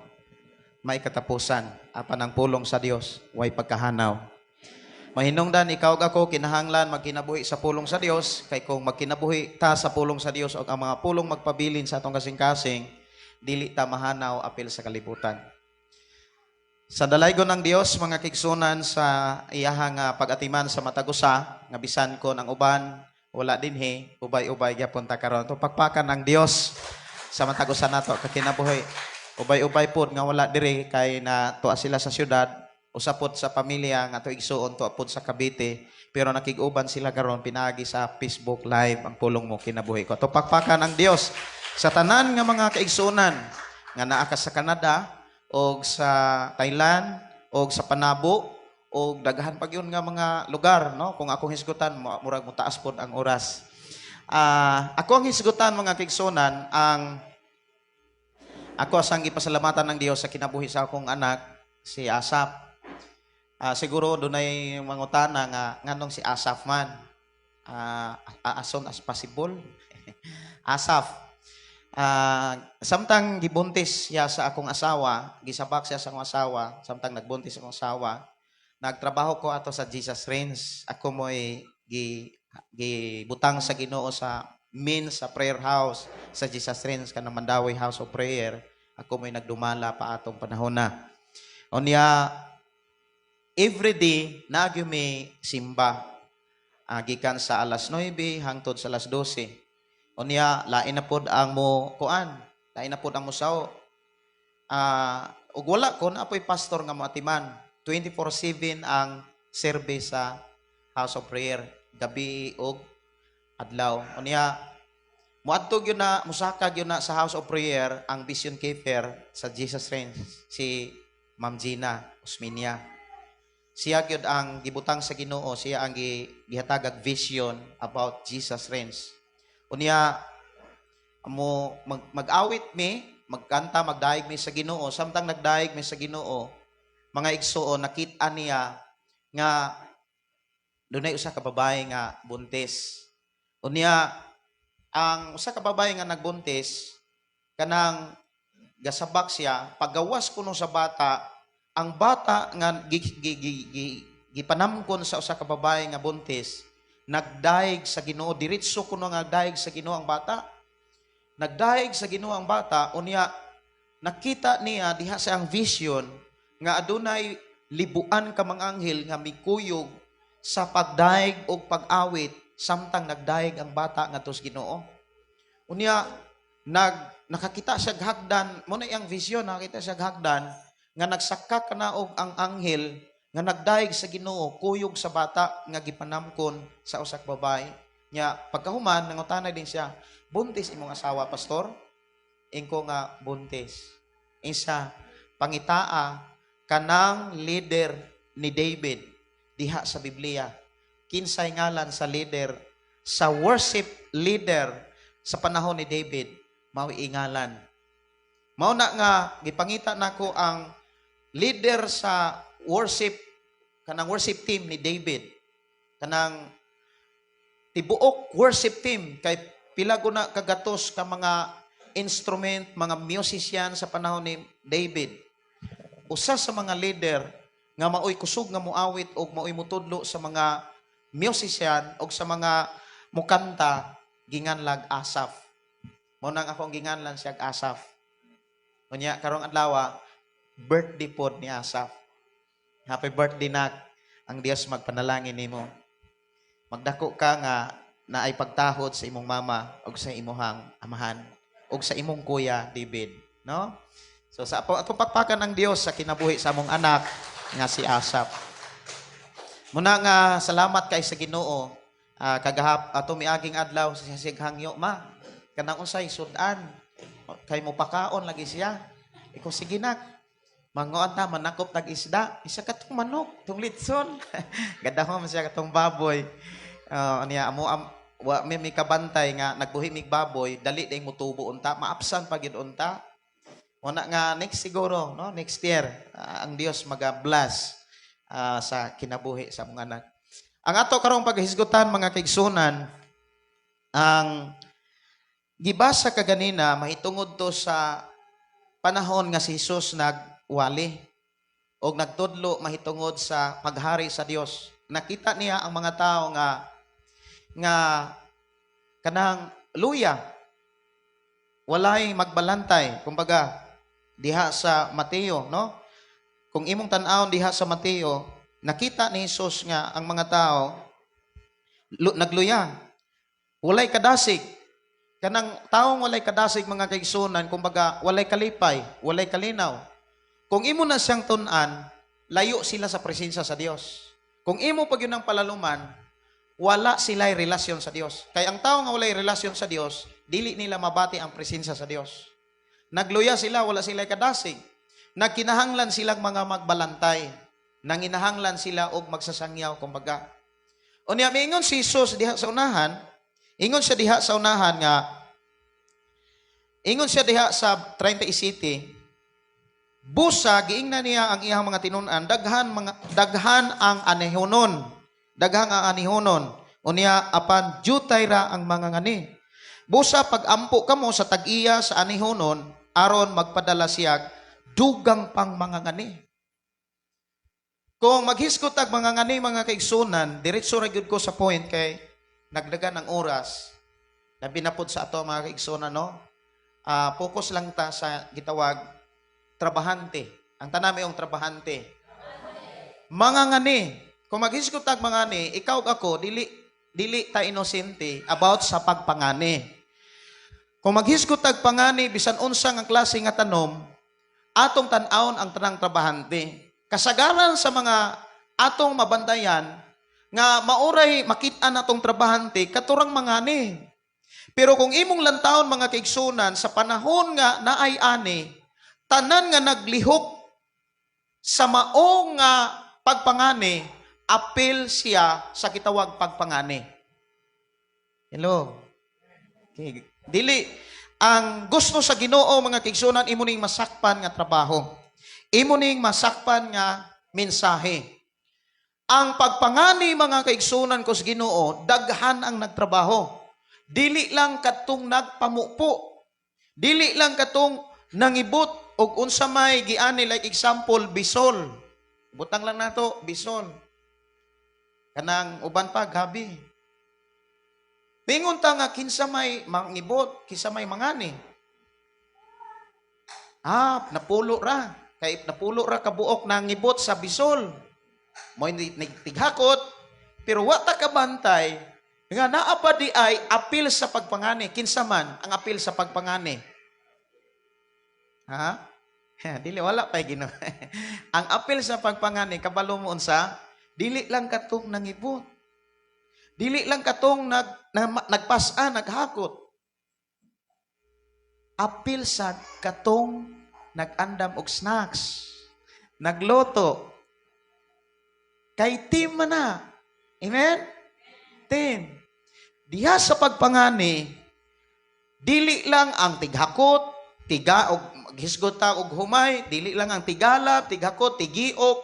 may katapusan, apan ang pulong sa Dios way pagkahanaw. Mahinungdan ikaw ug ako kinahanglan magkinabuhi sa pulong sa Dios, kay kung magkinabuhi ta sa pulong sa Dios ug ang mga pulong magpabilin sa atong kasing-kasing, dili ta mahanaw apil sa kalibutan. Sa dalaygon ng Dios, mga kaigsuonan, sa iyahang nga pag-atiman sa matag usa nga bisan kon ang uban wala dinhi, ubay-ubay gyapon ta karon. To pakpakan ang Dios sa matag usa nato kakinabuhi. Ubay-ubay pod nga wala diri kay na tuwa sila sa syudad, usa pod sa pamilya nga ato igsuon tuwa pod sa Cavite, pero nakig-uban sila karon pinaagi sa Facebook Live, Ang Pulong Mo Kinabuhi Ko. To pakpakan ang Dios sa tanan nga mga kaigsuonan nga naa ka sa Canada og sa Thailand og sa Panabo og daghan pa gyud nga mga lugar, no? Kung akong hisgutan, murag motaas pod ang oras. Ako ang hisgutan, mga kaigsuonan, ang ako asang gipasalamatan ng Dios sa kinabuhi sa akong anak, si Asap. Siguro dunay mangutana nga nganong si Asap man. As soon as possible. Asap. Samtang gibuntis siya sa akong asawa, gisabak siya sa akong asawa, samtang nagbuntis akong asawa, nagtrabaho ko ato sa Jesus Reigns. Ako mo'y gibutang sa Ginoo sa main sa prayer house sa Jesus Reigns, kanang Mandawi House of Prayer. Ako mo'y nagdumala pa atong panahon na. Unya, every day naa gyud mi simba. Gikan sa alas 9 hangtod sa alas 12. Unya, lain na pod ang mo kuan, lain na pod ang musaw. Ug wala ko na apoy pastor nga moatiman. 24/7 ang service sa House of Prayer, gabi ug adlaw. Unya, muadto gyud na, musaka gyud na sa House of Prayer ang vision keeper sa Jesus Reigns, si Ma'am Gina Osmeña. Siya gyud ang gibutang sa Ginoo, siya ang gihatagag vision about Jesus Reigns. Unya, mo mag-awit mi, magkanta, magdayeg mi sa Ginoo. Samtang nagdayeg mi sa Ginoo, mga igsuon, nakita niya nga dunay usa ka babae nga buntis. Unya, ang usa ka babae nga nagbuntis, kanang gasabak siya, paggawas kuno sa bata, ang bata nga gipanamkon sa usa ka babae nga buntis, nagdayeg sa Ginoo, diretso kuno nga nagdayeg sa Ginoo ang bata. Nagdayeg sa Ginoo ang bata, unya nakita niya diha sa ang vision nga adunay libuan ka mga anghel nga mikuyog sa pagdayeg og pag-awit samtang nagdayeg ang bata ngadto sa Ginoo. Unya nakakita siya hagdan, mo na iyang vision, nakakita siya hagdan nga nagsaka kana og ang anghel nga nagdayeg sa Ginoo kuyog sa bata nga gipanamkon sa usa ka babae. Nya pagkahuman nangutana din siya, "Buntis imong asawa, pastor?" Ingko nga buntis. Isa, "Pangitaa kanang leader ni David diha sa Biblia. Kinsay ngalan sa leader, sa worship leader sa panahon ni David?" Mao ingalan. Mao na nga gipangita nako ang leader sa worship, kanang worship team ni David. Kanang tibuok worship team kay pila guna kagatos ka mga instrument, mga musician sa panahon ni David. Usa sa mga leader nga maoy kusog nga muawit og maoy mutudlo sa mga musician og sa mga mukanta, ginganlag Asaph. Mao nang akong ginganlan siya Asaph. Unya karong adlaw birthday pod ni Asaph. Happy birthday, nak. Ang Dios magpanalangin nimo. Magdako ka nga naay pagtahod sa imong mama ug sa imuhang amahan ug sa imong kuya David, no? So sa atong pakpakan ng Dios sa kinabuhi sa among anak nga si Asaph. Muna nga salamat kay sa Ginoo. Kagahap ato miaging adlaw sa sighangyo, "Ma, kanang unsay sudan kay mo pakaon lagi siya." Iko, "Sige nak." Manguan ta, manakop tag isda. Isa katong manok, tong litson. Gadahom siya katong baboy. Niya amo wa mi kabantay nga nagbuhi mig baboy, dali day mutubo unta, maapsan pa gid unta. Una nga next siguro, no? Next year, ang Dios maga-bless sa kinabuhi sa mga anak. Ang ato karong paghisgutan, mga kaigsunan, ang gibasa kaganina mahitungod to sa panahon nga si Jesus nagwali og nagtudlo mahitungod sa paghari sa Dios. Nakita niya ang mga tao nga nga kanang luya, walay magbalantay. Kumbaga diha sa Mateo, no? Kung imong tan-awon diha sa Mateo, nakita ni Jesus nga ang mga tao nagluya, walay kadasig. Kanang taong walay kadasig, mga kaigsunan, kumbaga walay kalipay, walay kalinaw. Kung imo na siyang tun-an, layo sila sa presensya sa Dios. Kung imo pag yun ang palaluman, wala sila'y relasyon sa Dios. Kay ang tao nga walay relasyon sa Dios, dili nila mabati ang presensya sa Dios. Nagluya sila, wala sila kadasig. Nagkinahanglan silang mga magbalantay. Nanginahanglan sila og magsasangyaw, kumbaga. Unya, miingon si Jesus diha sa unahan, ingon siya diha sa unahan nga, ingon siya diha sa 37, busa giingnan niya ang iyang mga tinun-an, daghan ang anihonon. Daghan ang anihonon. Unya apan jutay ra ang mga ngani. Busa pag-ampo kamo sa tag-iya sa anihonon aron magpadala siya dugang pang mga ngani. Kung maghisgot ag mga ngani, mga kaigsunan, diretso ra gyud ko sa point kay nagdagan ang oras. Labi na pod sa ato, mga kaigsunan, no? Focus lang ta sa gitawag trabahante. Ang tanan yung trabahante. Mga ngani, kung maghisgot ag mga ngani, ikaw ug ako dili dili ta inosente about sa pagpangani. Kung maghisgot ag pangani, bisan unsa nga klase nga tanom, atong tan-awon ang tanang trabahante. Kasagaran sa mga atong mabantayan nga mauray makit-an atong trabahante katurang mangani. Pero kung imong lantawon, mga kaigsunan, sa panahon nga naay ani, tanan nga naglihok sa maong nga pagpangani, apil siya sa kitawag pagpangani. Hello. Okay. Dili ang gusto sa Ginoo, mga kaigsunan, imo ning masakpan nga trabaho. Imo ning masakpan nga mensahe. Ang pagpangani, mga kaigsunan ko sa Ginoo, daghan ang nagtrabaho. Dili lang katong nagpamupo. Dili lang katong nangibot og unsa may giani, like example bisol. Butang lang nato bisol. Kanang uban pa gabi. Pingon ta nga kinsa may mangibot, kinsa may mangani. Napulo ra. Kay napulo ra kabuok nangibot sa bisol. Mo tighakot, pero wa ta kabantay nga naa pa di ay apil sa pagpangani. Kinsa man ang apil sa pagpangani? Ha? Dili, wala pa Ginoo. Ang apil sa pagpangani, kabalo mo unsa? Dili lang katong nangibot. Dili lang katong nagpas-an, naghakot. Apil sa katong nag-andam og snacks, nagluto. Kay team man na. Amen? Team. Diha sa pagpangani, dili lang ang tighakot, tiga og maghisgot ta og humay, dili lang ang tigalab, tighakot, tigiok,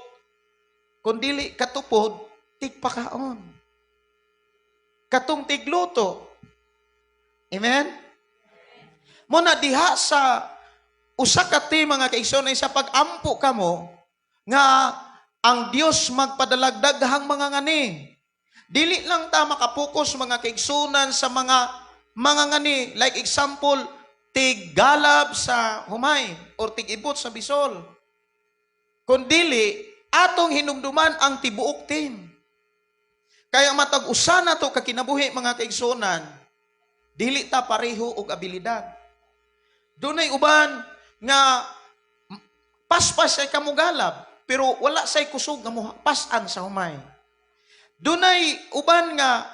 kun dili katupod tigpakaon. Katong tigluto. Amen? Muna diha sa usa ka team, mga kaigsoon, ay sa pag-ampo kamo nga ang Dios magpadala'g daghang mga ngani. Dili lang ta makapokus, mga kaigsunan, sa mga ngani, like example tiggalab sa humay or tigibot sa bisol. Kun dili atong hinumduman ang tibuok team. Kaya matag usa nato ka kinabuhi, mga kaigsunan, dili ta pareho og abilidad. Dunay uban nga paspas ay kamugalab, pero wala say kusog nga mo pas-an sa humay. Dunay uban nga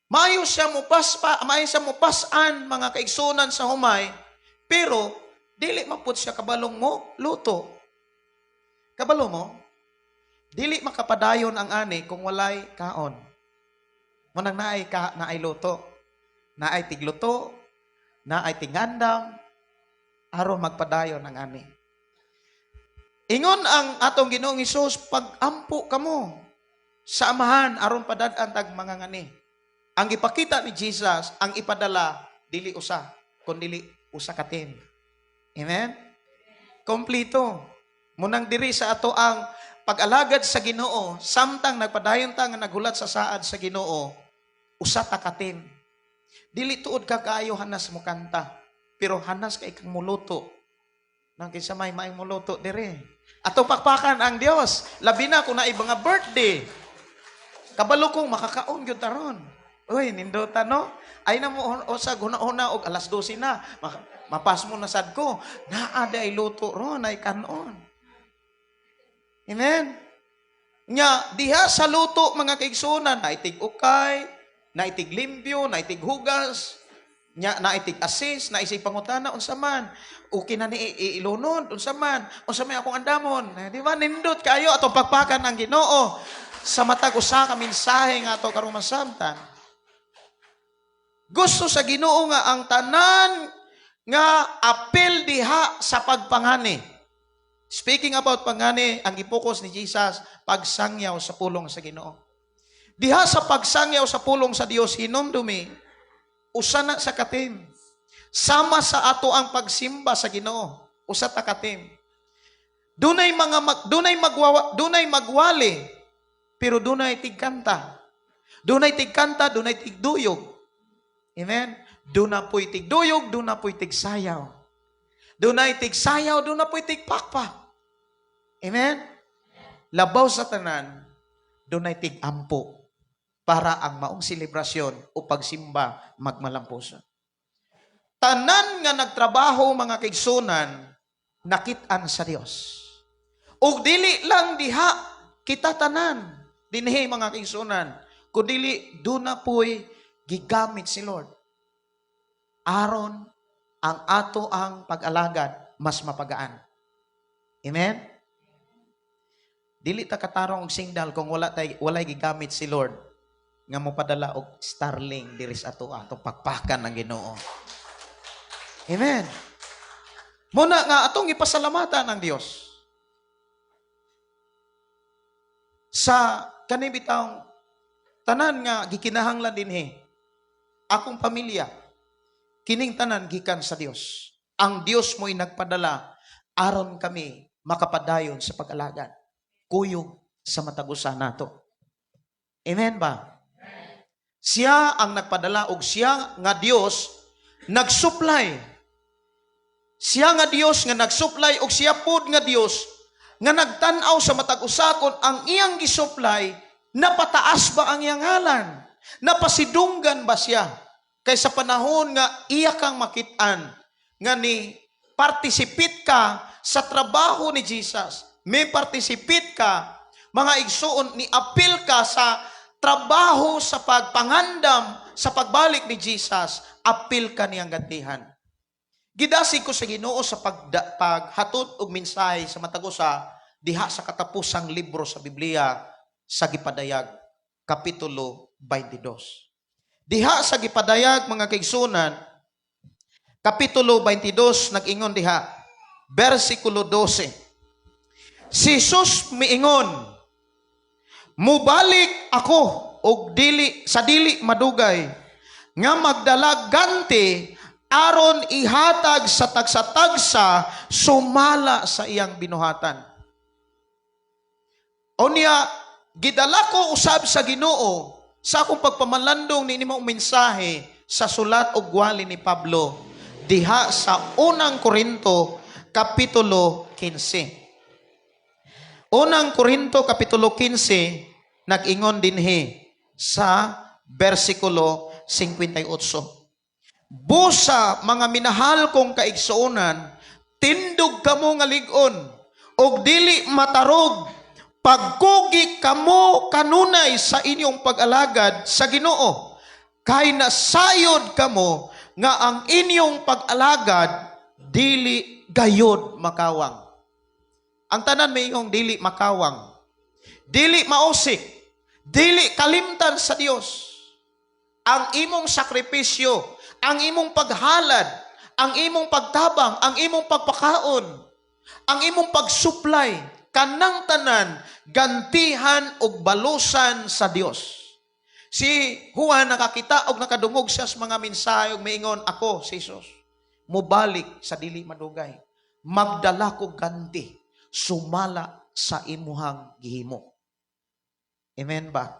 maayo siya mo paspa, maayo siya mo pas-an, mga kaigsunan, sa humay, pero dili man pud siya kabalong mo luto. Kabalo mo? Dili makapadayon ang ani kung walay kaon. Munang naay luto. Naay tigluto, naay tingandam. Aron magpadayon ang ani. Ingon ang atong Ginoong Hesus, pag-ampo kamo sa Amahan aron padad-an tag mga ngani. Ang ipakita ni Jesus, ang ipadala dili usa, kundili usa ka team. Amen? Kompleto. Munang diri sa ato ang pag-alagad sa Ginoo, samtang nagpadayon ta nga naghulat sa saad sa Ginoo, usa ta ka team. Dili tuod ka kaayo hanas mo kanta, pero hanas kay kang muluto. Nang kinsa may maayong muluto dire. Ato pakpakan ang Dios. Labi na kung naay mga birthday. Kabalo kong makakaon gyud taron. Uy, nindota, no? Ay na mo usag huna-huna og alas 12 na. Mapas mo na sad ko. Naa ay luto ron ay kanon. Amen. Nya diha sa luto, mga kaigsunan, naitig ukay, naitig limpyo, naitig hugas, nya naitig assist, naisig pangutana unsa man. Okay na ni ilunod, unsa man, unsa may akong andamon. Eh, di ba nindot kayo atong pakpakan ang Ginoo sa matag usa ka mensahe nga ato karong masabtan. Gusto sa Ginoo nga ang tanan nga apil diha sa pagpangani. Speaking about pangani, ang gipokus ni Jesus, pagsangyaw sa pulong sa Ginoo. Diha sa pagsangyaw sa pulong sa Dios, hinumdumi, usa na sa ka-team. Sama sa ato ang pagsimba sa Ginoo, usa ta ka team. Dunay magwali, pero dunay tigkanta. Dunay tigkanta, dunay tigduyog. Amen. Duna po'y tigduyog, duna po'y tigsayaw. Dunay tigsayaw, duna po'y tigpakpak. Amen? Labaw sa tanan, dunay tig-ampo para ang maong selebrasyon o pagsimba magmalampuson. Tanan nga nagtrabaho, mga kaigsunan, nakit-an sa Dios. Ug dili lang diha kita tanan dinhi, mga kaigsunan, kundili duna po'y gigamit si Lord aron ang ato ang pag-alagad mas mapagaan. Amen? Dili ta katarong og singdal kung wala tay walay gigamit si Lord nga mopadala og Starlink diri sa ato atong pakpakan ng Ginoo. Amen. Muna nga atong ipasalamatan ang Dios. Sa kani bitawng tanan nga gikinahanglan dinhi akong pamilya, kining tanan gikan sa Dios. Ang Dios mo'y nagpadala aron kami makapadayon sa pag-alagad. Kuyog sa matag usa nato. Amen ba? Siya ang nagpadala og siya nga Dios nagsupply. Siya nga Dios nga nagsupply og siya pod nga Dios nga nagtan-aw sa matag usa kon ang iyang gisupply, napataas ba ang iyang ngalan? Napasidunggan ba siya? Kay sa panahon nga iya kang makit-an nga ni participate ka sa trabaho ni Jesus, may participate ka, mga igsuon, ni apil ka sa trabaho sa pagpangandam sa pagbalik ni Jesus, apil ka niyang gantihan. Gidasig ko sa Ginoo sa paghatod og mensahe sa matag usa diha sa katapusang libro sa Biblia, sa Gipadayag, Kapitulo 22. Diha sa Gipadayag, mga kaigsunan, Kapitulo 22, nag-ingon diha, versikulo 12. Si Jesus miingon, "Mubalik ako og dili sa dili madugay nga magdala ganti aron ihatag sa tagsa-tagsa sumala sa iyang binuhatan." Unya gidala ko usab sa Ginoo sa akong pagpamalandong ni maong mensahe sa sulat og wali ni Pablo diha sa Unang Korinto kapitulo 15. Unang Korinto kapitulo 15, nag-ingon dinhi sa bersikulo 58. "Busa, mga minahal kong kaigsuonan, tindog kamo nga lig-on og dili matarog. Pagkugi kamo kanunay sa inyong pag-alagad sa Ginoo. Kay nasayod kamo nga ang inyong pag-alagad dili gayod makawang." Ang tanan may iyong dili makawang. Dili mausik. Dili kalimtan sa Dios. Ang imong sakripisyo, ang imong paghalad, Ang imong pagtabang, ang imong pagpakaon, ang imong pagsupply, kanang tanan gantihan og balusan sa Dios. Si Juan nakakita og nakadungog siya sa mga mensahe ug miingon, "Ako si Jesus mobalik sa dili madugay. Magdala ko ganti sumala sa imuhang gihimo." Amen ba?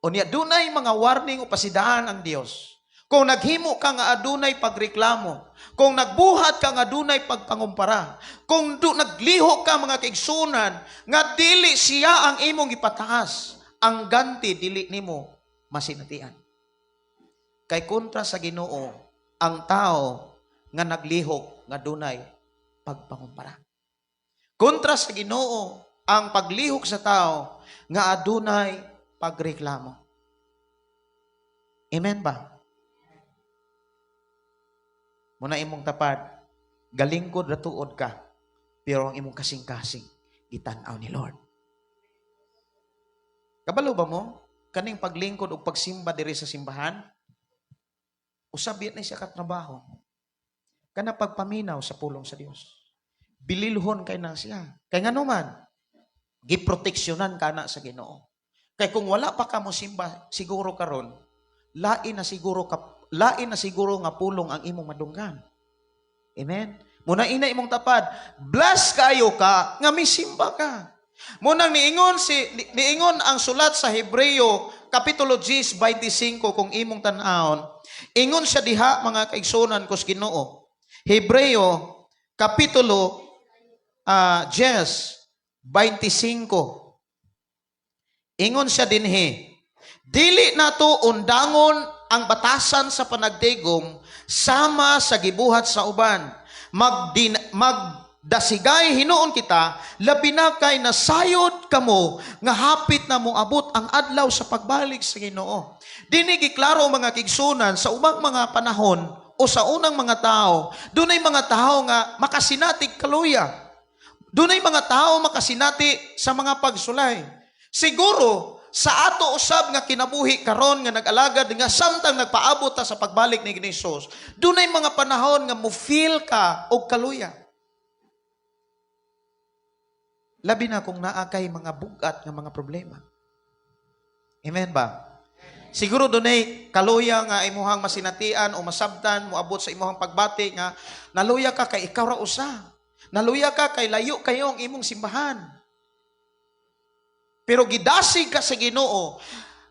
Unya dunay mga warning o pasidaan ang Dios. Kung naghimo ka nga adunay pagreklamo, kung nagbuhat ka nga adunay pagpangumpara, kung naglihok ka, mga kaigsunan, nga dili siya ang imong ipataas, ang ganti dili nimo masinatian. Kay kontra sa Ginoo ang tao nga naglihok nga dunay pagpangumpara. Kontra sa Ginoo ang paglihok sa tao nga adunay pagreklamo. Amen ba? Muna imong tapad, galingkod ra tuod ka, pero ang imong kasing-kasing, gitan-aw ni Lord. Kabalo ba mo? Kaning paglingkod o pagsimba diri sa simbahan, usab na siya katrabaho. Kana pagpaminaw sa pulong sa Dios. Bililhon kay na siya. Kay ngano man, giproteksyonan ka na sa Ginoo. Kay kung wala pa ka mo simba siguro karon, lain na siguro nga pulong ang imong madunggan. Amen. Muna ina imong tapad, bless kayo ka nga misimba ka. Munang niingon ang sulat sa Hebreo kapitulo 10 25, kung imong tan-awon, ingon siya diha, mga kaigsunan ko sa Ginoo. Hebreo kapitulo 10 25. Ingon siya dinhi, "Dili nato undangon ang batasan sa panagtigom sama sa gibuhat sa uban. Magdasigay hinuon kita, labi na kay nasayod kamo nga hapit na moabot ang adlaw sa pagbalik sa Ginoo." Dini giklaro, mga kaigsunan, sa ubang mga panahon o sa unang mga tao, dunay mga tao nga makasinatig kaluya. Dunay mga tao makasinati sa mga pagsulay. Siguro sa ato usab nga kinabuhi karon nga nag-alagad nga samtang nagpaabot ta sa pagbalik ni Jesus, dunay mga panahon nga mo feel ka og kaluya. Labi na kung naa kay mga bugat nga mga problema. Amen ba? Siguro dunay kaluya nga imuhang masinatian o masabtan moabot sa imuhang pagbati nga naluya ka kay ikaw ra usa. Naluya ka kay layo kayo ang imong simbahan. Pero gidasig ka sa Ginoo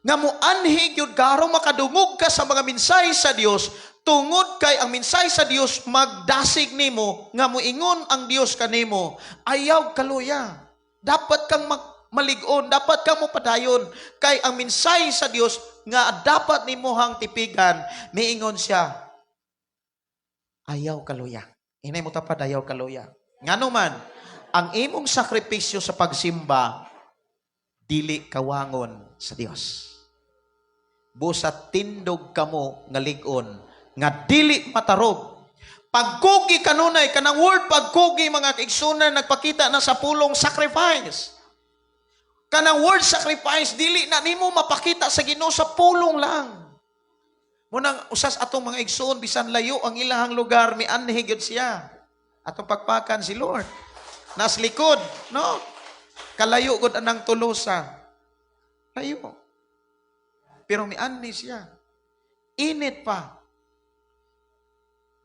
nga moanhi gyud ka aron makadungog ka sa mga mensahe sa Dios, tungod kay ang mensahe sa Dios magdasig nimo nga moingon ang Dios kanimo, "Ayaw kaluya. Dapat kang malig-on, dapat kang mopadayon kay ang mensahe sa Dios nga dapat nimo hang tipigan, miingon siya, ayaw kaluya." Inay mo tapad, ayaw kaluya. Ngano man, ang imong sakripisyo sa pagsimba dili kawangon sa Dios. Busa tindog kamo nga lig-on nga dili matarog. Pagkugi kanunay, kanang word pagkugi, mga kaigsunan, nagpakita na sa pulong sacrifice. Kanang word sacrifice, dili na nimo mapakita sa Ginoo sa pulong lang. Munang usas atong mga igsoon, bisan layo ang ilahang lugar, mianhi gyud siya. Atong pagpakan si Lord. Nas likod, no? Kalayo gud anang Tolosa. Layo. Pero mianhi siya. Init pa.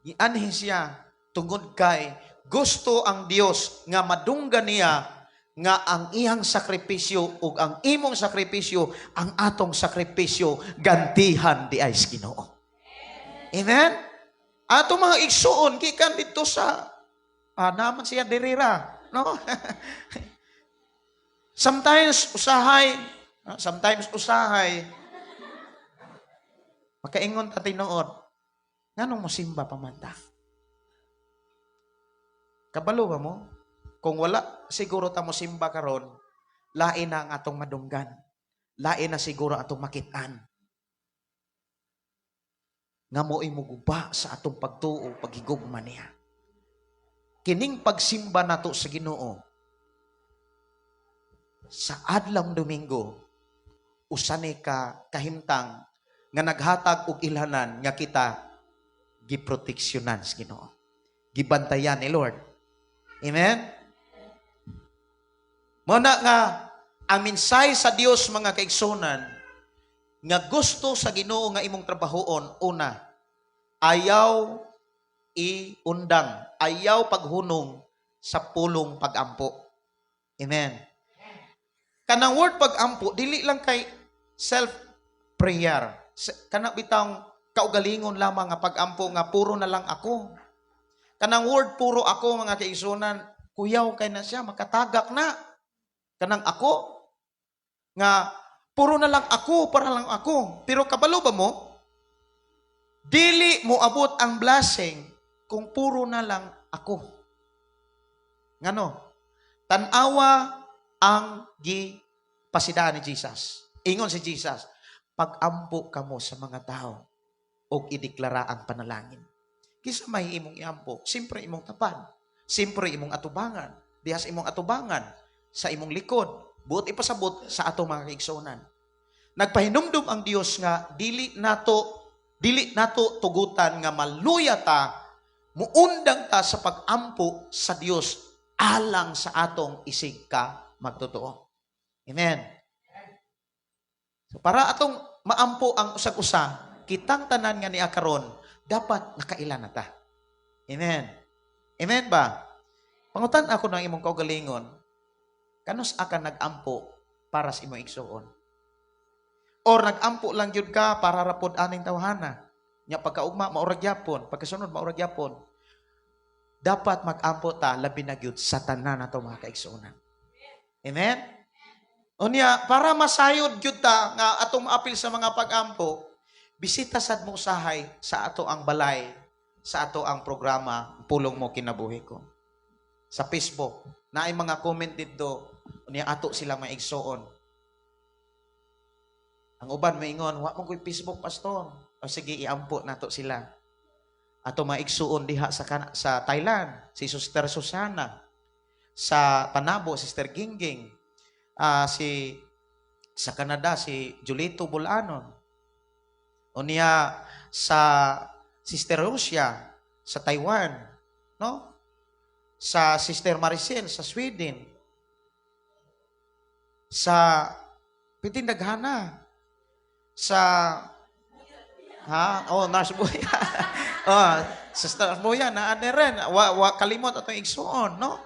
Mianhi siya tungod kay gusto ang Dios nga madunggan niya nga ang iyang sakripisyo ug ang imong sakripisyo, ang atong sakripisyo, gantihan di ay sa Ginoo. Amen? Atong mga igsuon gikan didto sa naman siya dirira, no? Sometimes usahay makaingon ta tinuod, nganong mosimba pa man ta? Kabalo ba mo? Kung wala siguro ta mosimba karon, lain na ang atong madunggan. Lain na siguro atong makit-an. Nga mo'y muguba sa atong pagtuo, paghigugma niya. Kining pagsimba nato sa Ginoo sa adlong Domingo, usa ni ka kahimtang nga naghatag og ilhanan nga kita Giproteksyonan sa Ginoo. Gibantayan ni Lord. Amen? Mao na nga ang mensahe sa Dios, mga kaigsunan, nga gusto sa Ginoo nga imong trabahoon, una, ayaw iundang, ayaw paghunong sa pulong pagampo. Amen. Kanang word pagampo, dili lang kay self prayer. Kana bitang kaugalingon lamang nga pagampo nga puro na lang ako. Kanang word puro ako, mga kaigsunan, kuyaw kay na siya, makatagak na. Kanang ako nga puro na lang ako, para lang ako. Pero kabalo ba mo? Dili mo abot ang blessing kung puro na lang ako. Ngano? Tan-awa ang gipasidaan ni Jesus. Ingon si Jesus, "Pagampo kamo sa mga tao og ideklara ang panalangin." Kinsa may imong iampo? Siyempre imong tapad. Siyempre imong atubangan. Diha sa imong atubangan, sa imong likod, buot ipasabot sa atong mga kaigsuonan. Nagpahinumdum ang Dios nga dili nato tugutan nga maluya ta, muundang ta sa pagampo sa Dios alang sa atong isig ka magtotoo. Amen. So para atong maampo ang usag-usa, kitang tanan nga niya karon, dapat nakaila na ta. Amen. Amen ba? Pangutan ako ng imong kaugalingon, kanus-a ka nag-ampo para sa imong igsuon? Or nag-ampo lang gyud ka para rapod aning tawhana? Nya pagkaugma mao ra gyapon, pagkasunod mao ra gyapon. Dapat mag-ampo ta labi na gyud sa tanan nato mga kaigsuonan. Amen? Unya, para masayod gyud ta nga atong maapil sa mga pag-ampo, bisita sad mo usahay sa ato ang balay, sa ato ang programa Pulong Mo Kinabuhi Ko. Sa Facebook, naay mga comment didto, unya ato sila maigsuon. Ang uban maingon, "Wa man ko'y Facebook, Pastor." O sige, iampo nato sila. Ato maigsuon diha sa Thailand, si Sister Susana. Sa Panabo, Sister Gingging. Si sa Canada, si Julito Bulanon. Unya sa Sister Rosia sa Taiwan, no? Sa Sister Maricel sa Sweden. Sa pitin daghana. Sa ha? Oh, Nurse Buya. Oh, Sister Buya na ane rin. Wa kalimot atong igsuon, no?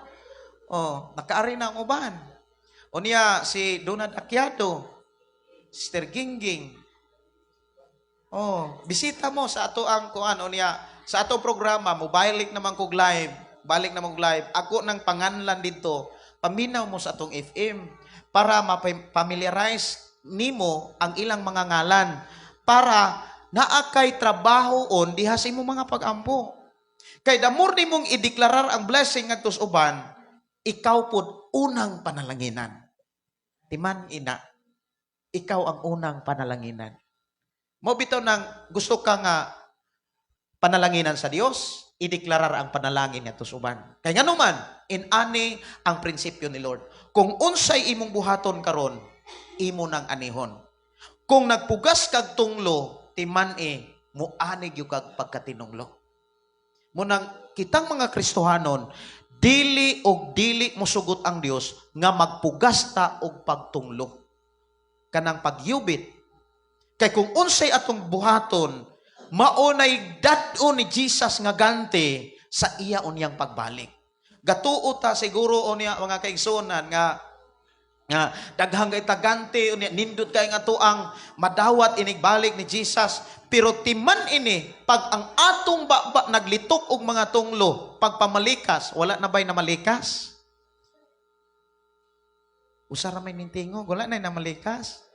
Oh, nakaari na ang uban. Unya si Donald Akyado, Sister Gingging. Oh, bisita mo sa ato ang kuan, unya sa ato programa, mo balik naman kog live, balik naman kog live. Ako nang panganlan dito. Paminaw mo sa atong FM para ma-familiarize nimo ang ilang mga ngalan para naa kay trabaho on diha sa imong mga pagampo. Kay the more nimong ideklarar ang blessing ngadto sa uban, ikaw pod unang panalanginan. Timan ina, ikaw ang unang panalanginan. Mo bitaw nang gusto ka nga panalanginan sa Dios, ideklarar ang panalangin ngadto sa uban. Kay ngano man, inani ang prinsipyo ni Lord. Kung unsay imong buhaton karon, imo nang anihon. Kung nagpugas kag tunglo, timan e muani gyud kag pagkatinunglo. Munang kitang mga Kristohanon, dili og dili mosugot ang Dios nga magpugas ta og pagtunglo. Kanang pagyubit. Kay kung unsay atong buhaton, mao nay dad-on ni Jesus nga ganti sa iya unyang pagbalik. Gatuo ta siguro unya, mga kaigsuonan, nga daghang kay taganti unya, nindot kay nga tuang madawat inigbalik ni Jesus, pero timan ini, pag ang atong baba naglitok og mga tunglo, pagpamalikas, wala na bay namalikas? Usa ra may nintingog, wala na namalikas.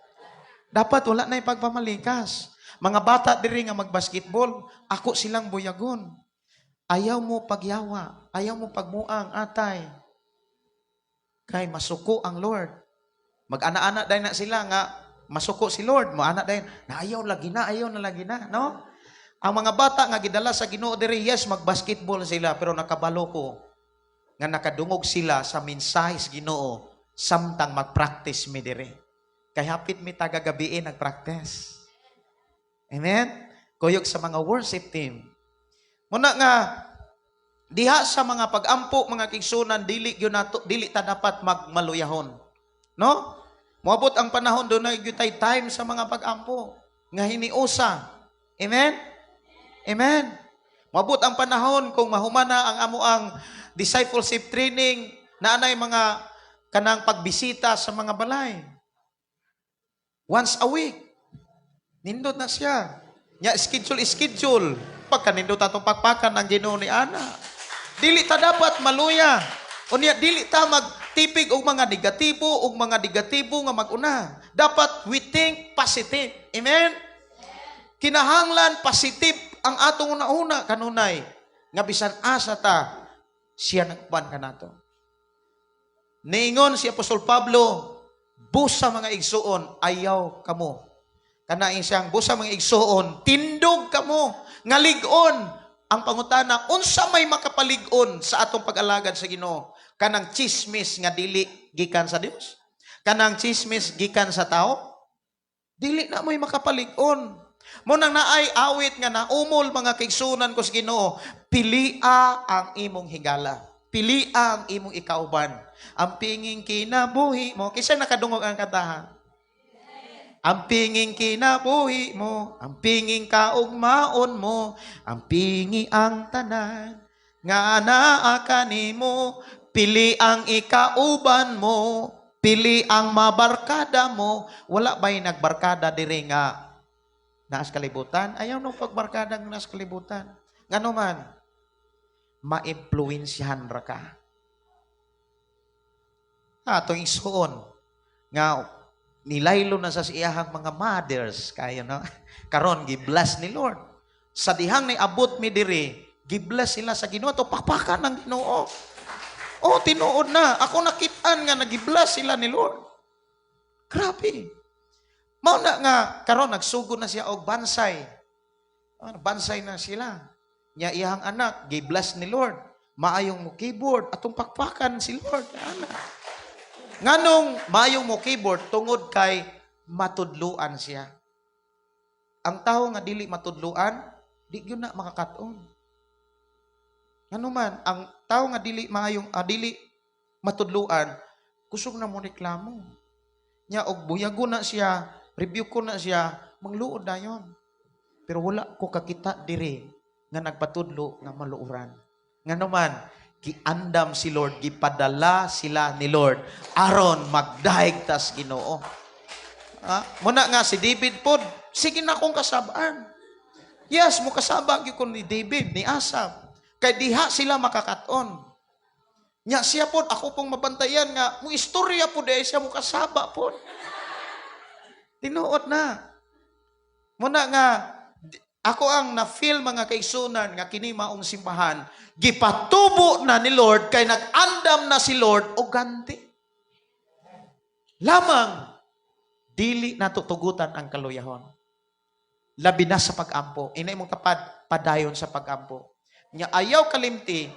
Dapat wala na pagpamalikas. Mga bata diri nga magbasketball, ako silang buyagon. Ayaw mo pagyawa, ayaw mo pagmuang atay. Kay masuko ang Lord. Mag-ana-ana dahil na sila nga masuko si Lord, moana dahil na ayaw lagi na, ayaw na lagi na, no? Ang mga bata nga gidala sa Ginoo diri, yes, magbasketball sila, pero nakabalo ko nga nakadungog sila sa mensahe sa Ginoo samtang magpractice mi diri. Kay hapit mi taga gabii nagpractice. Amen? Kuyog sa mga worship team. Muna nga diha sa mga pagampo, mga kaigsuonan, dili gyud nato, dili ta dapat magmaluyahon. No? Moabot ang panahon duna gyud tay time sa mga pagampo nga hiniusa. Amen? Amen. Moabot ang panahon kung mahuman na ang amoang discipleship training, na anay mga kanang pagbisita sa mga balay. Once a week. Nindot na siya. Nya schedule schedule. Pagka nindot atong pakpakan ang Ginoo ni ana. Dili ta dapat maluya. Unya dili ta magtipig og mga negatibo og mga negatibo nga mag-una. Dapat we think positive. Amen? Kinahanglan positive ang atong una-una kanunay nga bisan asa ta, siya nagpan kanato. Niingon si Apostol Pablo, "Busa, mga igsuon, ayaw kamo." Kana siyang busa, mga igsuon, tindog kamo, nga lig-on. Ang pangutana, unsa may makapalig-on sa atong pag-alagad sa Ginoo? Kanang chismis nga dili gikan sa Dios? Kanang chismis gikan sa tao? Dili na mo'y makapalig-on. Mo nang naay awit nga naumol, mga kaigsuonan ko sa Ginoo, "Pilia ang imong higala. Pilia ang imong ikauban. Ang pinging kinabuhi mo." Kinsa nakadungog ang kantahan? Ang pinging kinabuhi mo, ang pinging kaugmaon mo, ang pingi ang tanan nga naa kanimo, pili ang ikauban mo, pili ang mabarkada mo. Wala ba'y nagbarkada diri nga naas kalibutan? Ayaw no pagbarkada nga naas kalibutan. Ngano man, maimpluwensyahan ra ka. Atong igsuon nga nilaylo na sa iyahang mga mothers kayo, no, karon gi-bless ni Lord sa dihang niabot mi diri, gi-bless sila sa Ginoo to pakpakan ng Ginoo. Oh, tinuod na ako nakitaan nga nagi-bless sila ni Lord. Grabe. Mao na nga karon nagsugod na siya og bansay. Ano, bansay na sila. Nya iyang anak gi-bless ni Lord, maayong mo keyboard. Atong pakpakan si Lord ana. Nganong maayong mo keyboard? Tungod kay matudluan siya. Ang tao nga dili matudluan, di gyud na makakaton. Ngano man, ang tao nga dili maayong dili matudluan, kusog na mo reklamo. Nya og buyago na siya, review ko na siya, mangluod dayon. Pero wala ko kakita diri nga nagpatudlo nga maluoran. Ngano man, giandam si Lord, gipadala sila ni Lord aron magdahig tas Ginoo. Ah, muna nga si David pod, sige na kong kasabaan. Yes, mo kasaba gyud ko ni David, ni Asaph. Kay diha sila makakaton. Nya siya pod, ako pong mabantayan nga mo istorya pod ay siya mo kasaba pod. Tinuod na. Muna nga ako ang na-feel, mga kaigsuonan, nga kini maong simbahan gipatubo na ni Lord kay nag-andam na si Lord og ganti. Lamang dili nato tugutan ang kaluyahon. Labi na sa pag-ampo. Ina imong tapad, padayon sa pag-ampo. Nya ayaw kalimti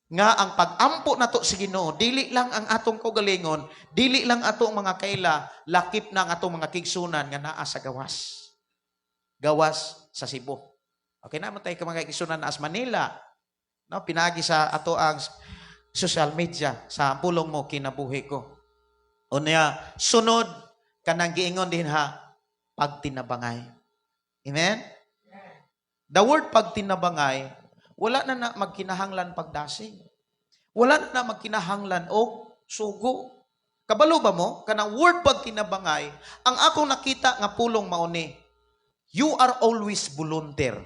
nga ang pag-ampo nato sa Ginoo dili lang ang atong kaugalingon, dili lang atong mga kaila, lakip na ang atong mga kaigsuonan nga naa sa gawas. Gawas sa Cebu. Okay na mo tayo ka mga kaigsuonan naa sa Manila. No, pinagi sa ato ang social media sa Pulong Mo Kinabuhi Ko. Unya, sunod kanang giingon din ha, pagtinabangay. Amen? The word pagtinabangay, wala na na magkinahanglan pagdasig. Wala na na magkinahanglan og sugo. Kabalo ba mo? Kanang word pagtinabangay, ang akong nakita nga pulong mauni, you are always volunteer.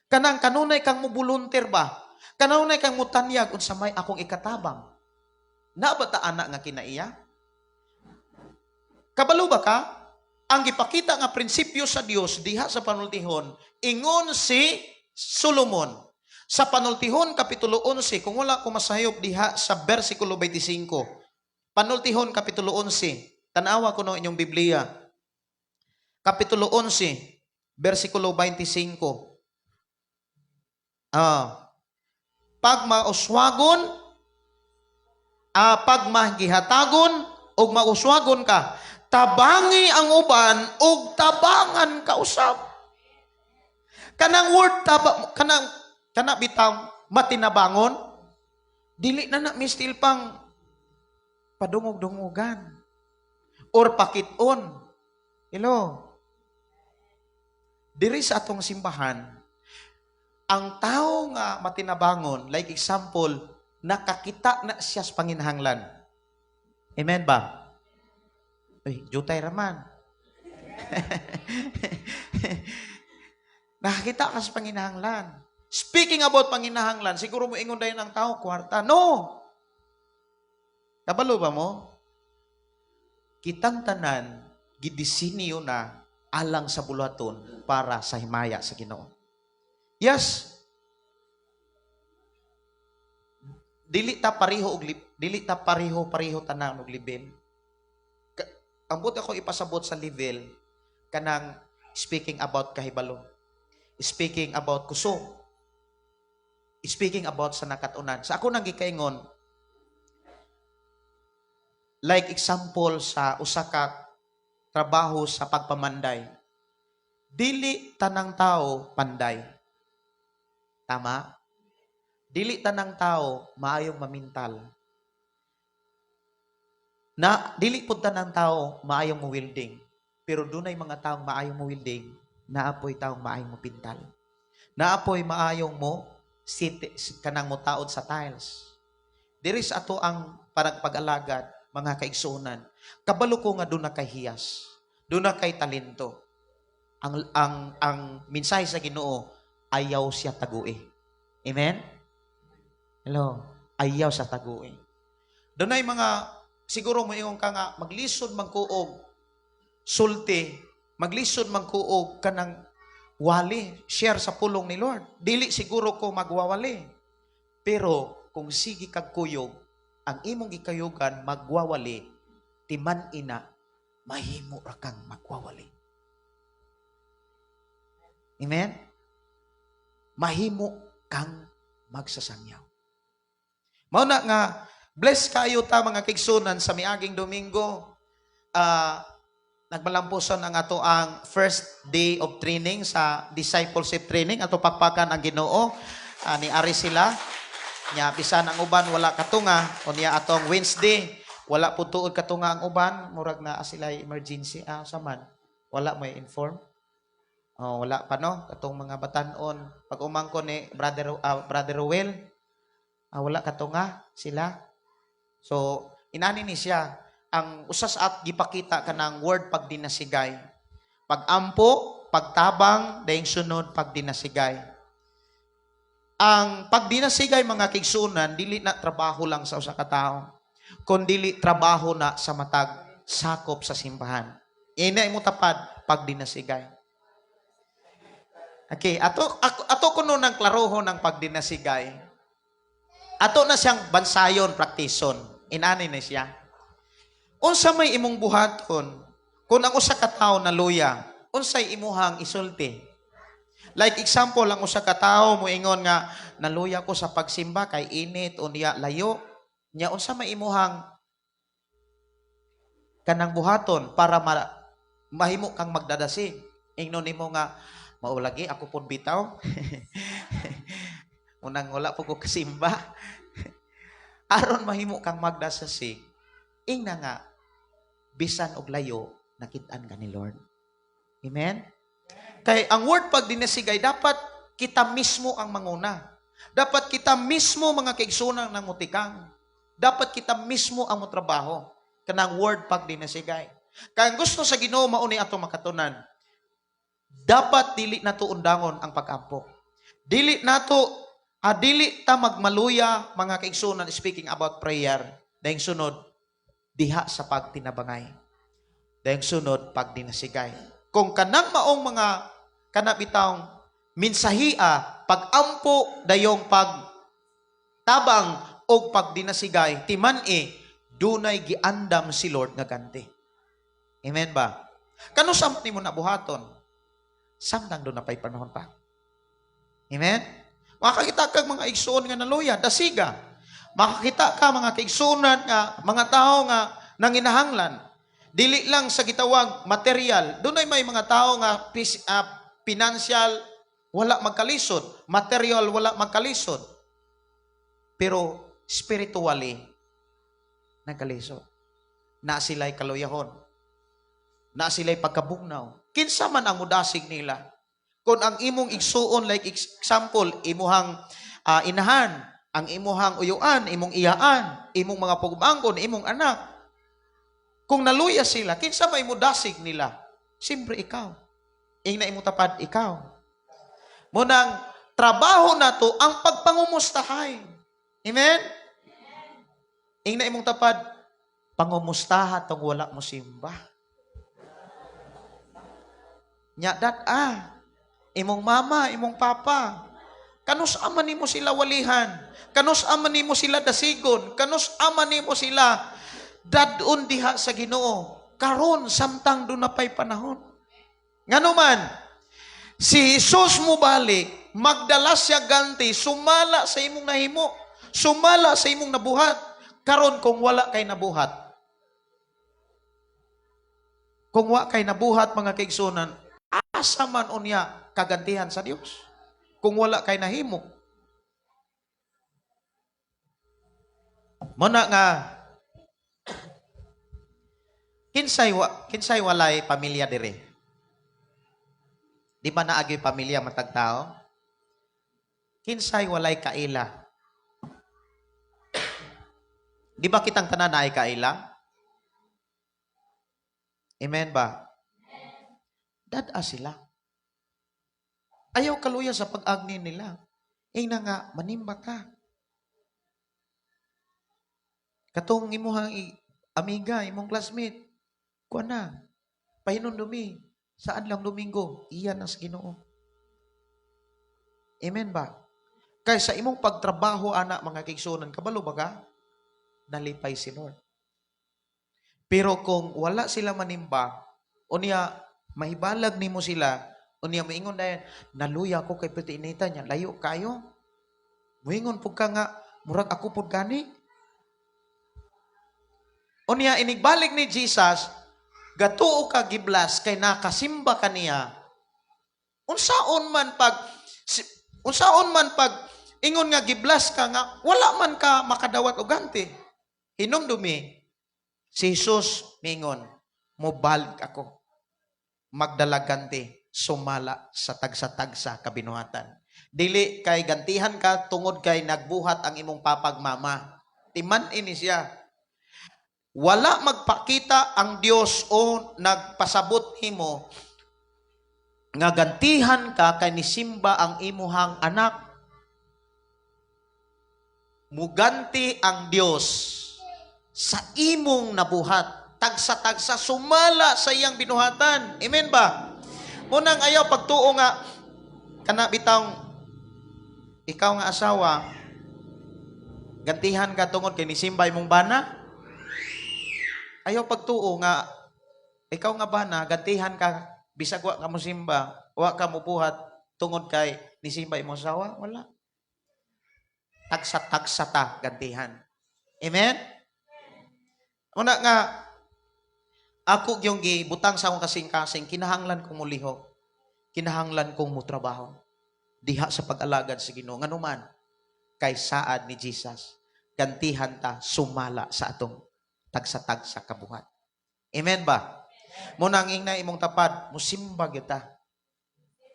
Kanang kanunay kang mo volunteer ba? Kanunay kang mutanyag unsa may akong ikatabang. Na ba ta ana nga kinaiya? Kabalo ba ka? Ang gipakita nga prinsipyo sa Dios diha sa panultihon, ingon si Solomon. Sa Panultihon kapitulo 11, kung wala ko masayop diha sa versikulo 25. Panultihon kapitulo 11, tanawa ko no inyong Biblia. Kapitulo 11, versikulo 25. Pag mauswagon, pag magihatagon, og mauswagon ka, tabangi ang uban og tabangan ka usab. Kanang word taba, kanang Kana bitaw matinabangon, dili na na mistil pang padungog-dungugan or pakiton. Hello. Diri sa atong simbahan, ang tao nga matinabangon, like example, nakakita na siya sa panginahanglan. Amen ba? Uy, jutay raman. Nakakita ka sa panginahanglan. Speaking about panginahanglan, siguro mo ingon dayon ang tao, kwarta. No! Kabalo ba mo? Kitang tanan, gidisinyo na alang sa buluhaton para sa himaya sa Ginoo. Yes. Dili ta pareho og dili ta pareho pareho tanan og level. Ambot ako ipasabot sa level kanang speaking about kahibalo. Speaking about kusog. Speaking about sa nakatunan. Sa ako nang gikaingon, like example sa usa ka trabaho sa pagpamanday. Dili tanang tao panday. Tama? Dili tanang tao maayong mamintal. Na dili pud tanang tao maayong mo-welding. Pero dunay mga taong maayong mo-welding, naapoy taong maayong mopintal. Naapoy maayong mo siti, kanang motaod sa tiles. Diri sa ato ang parang pag-alagad, mga kaigsuonan. Kabalo ko nga doon na kay hiyas, doon na kay talento. Ang mensahe sa Ginoo, ayaw siya tagui. Amen? Hello? Ayaw siya tagui. Doon ay mga, siguro mo ingon ka nga, maglisod man kuog sulti, maglisod man kuog kanang wali, share sa pulong ni Lord. Dili siguro ko magwawali. Pero kung sige kag kuyog, ang imong gikayugan magwawali, timan ina, mahimo ra kang magwawali. Amen? Mahimo kang magsasangyaw. Mao na nga, bless kayo ta mga kaigsunan sa miaging Domingo. Nagmalampuson ang ato ang first day of training sa discipleship training. Ato pakpakan ang Ginoo. Ni ari sila. Nya bisan ang uban wala katunga unya atong Wednesday wala po tuod katunga ang uban, murag naa sila emergency sa man. Wala may inform. Oh, wala pa no katong mga batan-on pag umangko ni brother Ruel, wala katunga sila. So inani ni siya ang usas at gipakita kanang word pagdinasigay. Pagampo, pagtabang, dayong sunod pagdinasigay. Ang pagdinasigay mga kaigsunan, dili na trabaho lang sa usa ka tawo, kun dili trabaho na sa matag sakop sa simbahan. Ina imo tapad pagdinasigay. Okay, ato kuno ng klaroho ng pagdinasigay. Ato na siyang bansayon, praktison. Inani na siya. Unsa may imong buhaton kung ang usa ka tawo naluya, unsay imuhang isulti? Like example, ang usa ka tawo moingon nga naluya ko sa pagsimba kay init unya layo. Nya unsa may imuhang kanang buhaton para mahimo kang magdadasig? Ingnon nimo nga mao lagi ako pud bitaw. Unang wala po ko kasimba. Aron mahimo kang magdasasig, ingna nga bisan og layo nakit-an ka ni Lord. Amen? Kay ang word pag dinasigay, dapat kita mismo ang manguna. Dapat kita mismo mga kaigsunan ng mutikang. Dapat kita mismo ang motrabaho. Kanang word pag dinasigay. Kaya gusto sa Ginoo mauni ato makatunan. Dapat dili nato undangon ang pag-ampo. Dili nato dili ta magmaluya mga kaigsunan, speaking about prayer. Dahil sunod diha sa pagtinabangay. Dahil sunod pagdinasigay. Kung kanang maong mga kanabitang minsahia, pag-ampo dayong pagtabang og pagdinasigay, timan-i dunay giandam si Lord nga ganti. Amen ba? Kano sa nimo nabuhaton? Samtang doon na pa'y panahon pa. Amen? Makakita kag mga igsoon nga naluya, dasiga. Makakita ka mga kaigsuonan nga mga tao nga nanginahanglan. Dili lang sa gitawag material. Dunay may mga tao nga financial Wala magkalisod. Material, wala magkalisod. Pero spiritually, nagkalisod. Na sila'y kaluyahon. Na sila'y pagkabugnaw. Kinsa man ang mudasig nila? Kung ang imong igsuon, like example, imuhang inahan, ang imuhang uyuan, imong iyaan, imong mga pugmangkon, imong anak. Kung naluya sila, kinsa may mudasig nila? Siyempre ikaw. Ingna imong tapad, ikaw. Munang trabaho nato ang pagpangumustahay. Amen? Ingna imong tapad, pangumustaha tong wala mo simba. Nya dat imong mama, imong papa. Kanus ama nimo sila walihan? Kanus ama nimo sila dasigon? Kanus ama nimo sila dadon diha sa Ginoo? Karon samtang duna pay panahon. Ngano man, si Jesus mobalik, magdala siya ganti, sumala sa imong nahimo, sumala sa imong nabuhat. Karon kung wala kay nabuhat, kung wa kay nabuhat, mga kaigsunan, asa man unya kagantihan sa Dios? Kung wala kay nahimo. Muna nga kinsay walay pamilya dire? Di ba naagi pamilya matag tao? Kinsay walay kaila? Di ba kitang tanan naay kaila? Amen ba? Dad-a sila. Ayaw kaluya sa pag-agni nila. Ingna nga, manimba ka. Katong imuhang amiga, imong classmate, kuha na, pahinumdumi, sa adlong Domingo, iyan ang sa Ginoo. Amen ba? Kay sa imong pagtrabaho, ana, mga kaigsunan, kabalo ba ka? Nalipay si Lord. Pero kung wala sila manimba, unya, mahibalag nimo sila, unya moingon dayon, naluya ko kay pati inita niya, layo kayo. Moingon pud ka nga, murag ako pud gani. Unya, inigbalik ni Jesus, gatuo ka giblas kay nakasimba ka niya. Unsaon man pag ingon nga giblas ka nga wala man ka makadawat og ganti. Hinumdumi si Jesus mingon, mobalik ako, magdala ganti sumala sa tagsa-tagsa kabinuhatan. Dili kay gantihan ka tungod kay nagbuhat ang imong papag mama. Timan ini siya. Wala magpakita ang Dios o nagpasabot nimo nga gantihan ka kay nisimba ang imuhang anak. Muganti ang Dios sa imong nabuhat. Tagsa-tagsa sumala sa iyang binuhatan. Amen ba? Munang ayaw pagtuo nga kana bitang ikaw nga asawa gantihan ka tungod kay nisimba imong bana. Ayaw pagtuo nga ikaw nga bana gantihan ka bisag wa ka mosimba, wa ka mobuhat tungod kay nisimba imong asawa, wala. Tagsa-tagsa ta gantihan. Amen? Una nga ako yung gibutang sa akong kasing-kasing, kinahanglan kong mulihok. Kinahanglan kong mutrabaho. Diha sa pag-alagad sa Ginoo. Nganuman, kay saad ni Jesus, gantihan ta sumala sa atong tagsa-tagsa kabuhat. Amen ba? Munang ingna imong tapad, musimba gyud ta.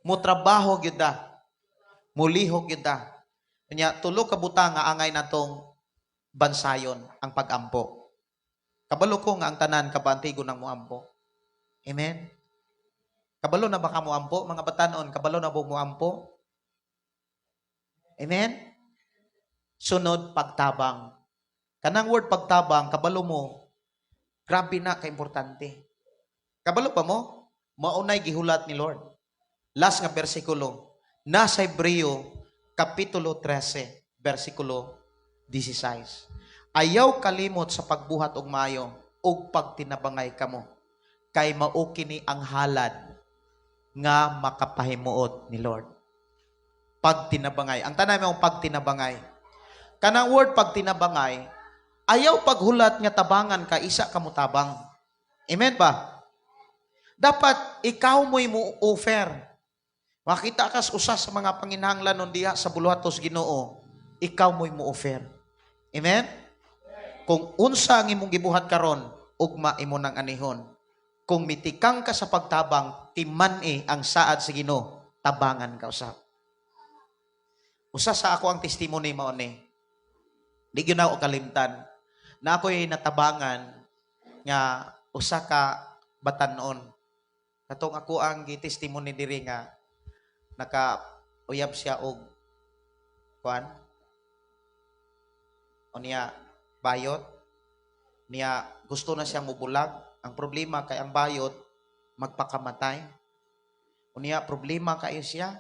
Mutrabaho gyud ta. Mulihok gyud ta. Nya tulo ka butang nga angay natong bansayon ang pag-ampo. Kabalo ko nga ang tanan kabantigo ng muampo. Amen? Kabalo na ba ka muampo? Mga batanon, kabalo na ba muampo? Amen? Sunod, pagtabang. Kanang word pagtabang, kabalo mo, grabe na kaimportante. Kabalo pa mo? Maunay gihulat ni Lord. Last nga bersikulo, nasa Hebreo, Kapitulo 13, versikulo 16. Ayaw kalimot sa pagbuhat og maayo ug pagtinabangay kamo kay mao kini ang halad nga makapahimuot ni Lord. Pagtinabangay. Ang tanay mo pagtinabangay. Kanang word pagtinabangay, ayaw paghulat nga tabangan ka isa ka motabang. Amen ba? Dapat ikaw mo'y mo offer. Makita kas usa sa mga panginahanglanon diha sa buluhatos Ginoo, ikaw mo'y mo-offer. Amen? Kung unsa ang imong gibuhat karon, ugma imo nang anihon. Kung mitikang ka sa pagtabang, timan-i ang saad sa Ginoo, tabangan ka usab. Usa sa ako ang testimony mao ni. Di gyud na ako kalimtan na ako'y natabangan nga usa ka batanon. Katong ako ang gi-testimony diri nga naka uyab siya og kuan o niya bayot, niya gusto na siya mubulag. Ang problema kay ang bayot magpakamatay. Unya problema kayo siya,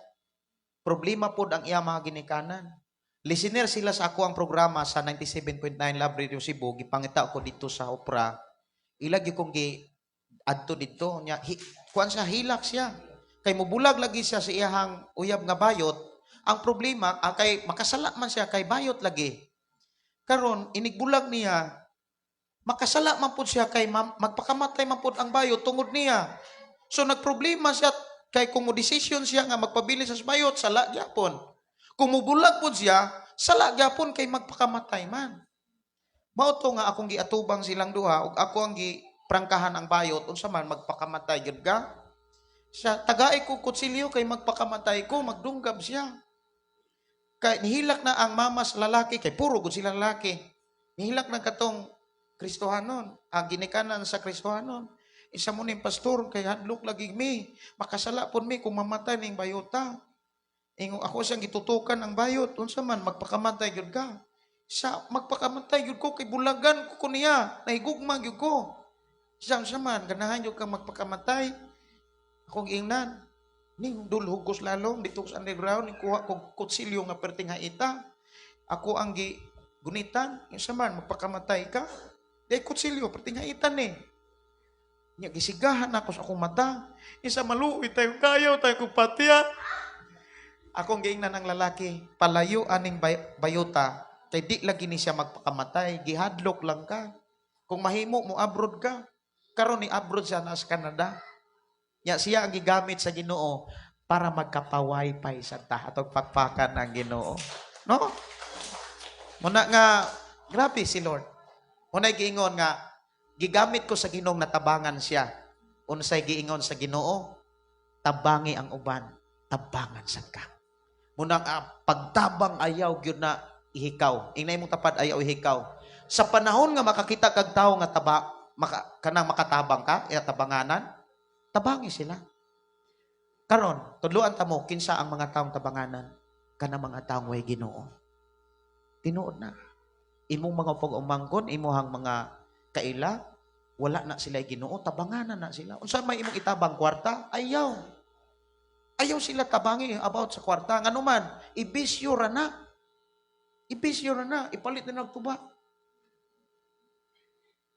problema pod ang iya mga ginikanan. Listener sila sa ako ang programa sa 97.9 Love Radio Cebu. Gipangita ko dito sa Opera, ila gyud kong gi adto didto. Nya kuan siya, hilak siya kay mubulag lagi siya sa iyahang uyab nga bayot. Ang problema, kay makasala man siya kay bayot lagi. Karon inigbulag niya, makasala man pud siya kay magpakamatay man pud ang bayot tungod niya. So nagproblema siya kay kung mo decision siya nga magpabili sa bayot, sala gyapon. Kung mubulag pud siya, sala gyapon kay magpakamatay man. Mao to nga akong giatubang silang duha ug ako ang giprangkahan ang bayot, unsa man, magpakamatay gyud ka? Siya, tagai ko kutsilyo kay magpakamatay ko, magdunggab siya. Kay nihilak na ang mama sa lalaki, kay puro gud sila lalaki. Nihilak na katong Kristohanon, ang ginikanan sa Kristohanon. Isa mo ning pastor, kay hadlok lagi mi, makasala pud mi kung mamatay ning bayota. Ingo ako siyang gitutukan ang bayot, unsa man, magpakamatay gyud ka? Sa magpakamatay gyud ko kay bulagan ko niya, nahigugma gyud ko. Siya, unsa man, ganahan gyud ka magpakamatay? Akong ingnan, ning dulhugos lalong dito sa underground, ning kuha kog kutsilyo nga perting haita. Ako ang gi gunitan, unsa man, magpakamatay ka? Di kutsilyo perting haita ni. Nya gisigahan ako sa akong mata. Isa maluoy tayo kayo tayo kong patiya. Akong giingnan ang lalaki, palayo aning bayota, kay di lagi ni siya magpakamatay, gihadlok lang ka. Kung mahimo mo abroad ka. Karon ni abroad siya na sa Canada. Nya siya ang gigamit sa Ginoo para magkapawaypay sa ta atong pakpakan ang Ginoo. No? Muna nga grabe si Lord. Muna giingon nga gigamit ko sa Ginoong natabangan siya. Unsay giingon sa Ginoo? Tabangi ang uban, tabangan sad ka. Muna nga pagtabang ayaw gyud na ihikaw. Ingnay mong tapad, ayaw ihikaw. Sa panahon nga makakita kag tawo nga taba, maka, kanang makatabang ka, iya tabanganan, tabangi sila. Karon, tudluan ta mo kinsa ang mga taong tabanganan, kanang mga taong way Ginoo. Tinuod na. Imong mga pag-umangkon, imuhang mga kaila, wala na sila Ginoo, tabanganan na sila. Unsa may imong itabang kwarta? Ayaw. Ayaw sila tabangi about sa kwarta. Ngano man, ibisyo ra na. Ibisyo ra na, ipalit na nagtuba.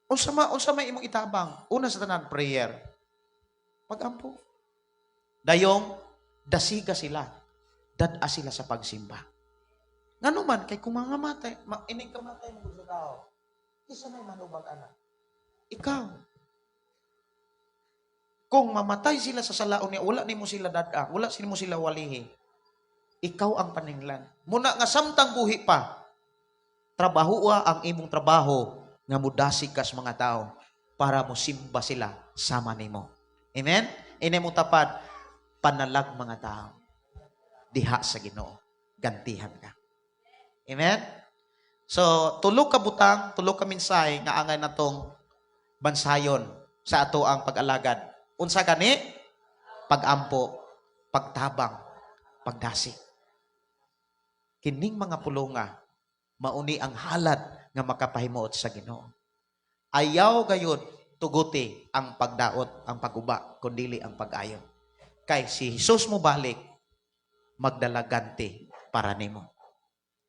Unsa may imong itabang? Una sa tanan, prayer. Pagampo. Dayong dasiga sila. Dad-a sila sa pagsimba. Ngano man, kay kung mga matay, ining kamatay mo sa tao, kinsa may manubag ana? Ikaw. Kung mamatay sila sa salaon niya, wala nimo sila dad-a, wala nimo sila walihi. Ikaw ang paninglan. Muna nga samtang buhi pa, trabahoa ang imong trabaho nga mudasig kas mga tao para mosimba sila sama nimo. Amen? Ini mo tapad, panalag mga tao. Diha sa Ginoo. Gantihan ka. Amen? So, tulo ka butang, tulo ka mensahe nga angay natong bansayon sa ato ang pag-alagad. Unsa gani? Pag-ampo, pagtabang, pagdasig. Kining mga pulonga, mauni ang halad nga makapahimuot sa Ginoo. Ayaw gayud tuguti ang pagdaot, ang paguba, kundili ang pag-ayo. Kay si Jesus mo balik, magdalaganti para nimo.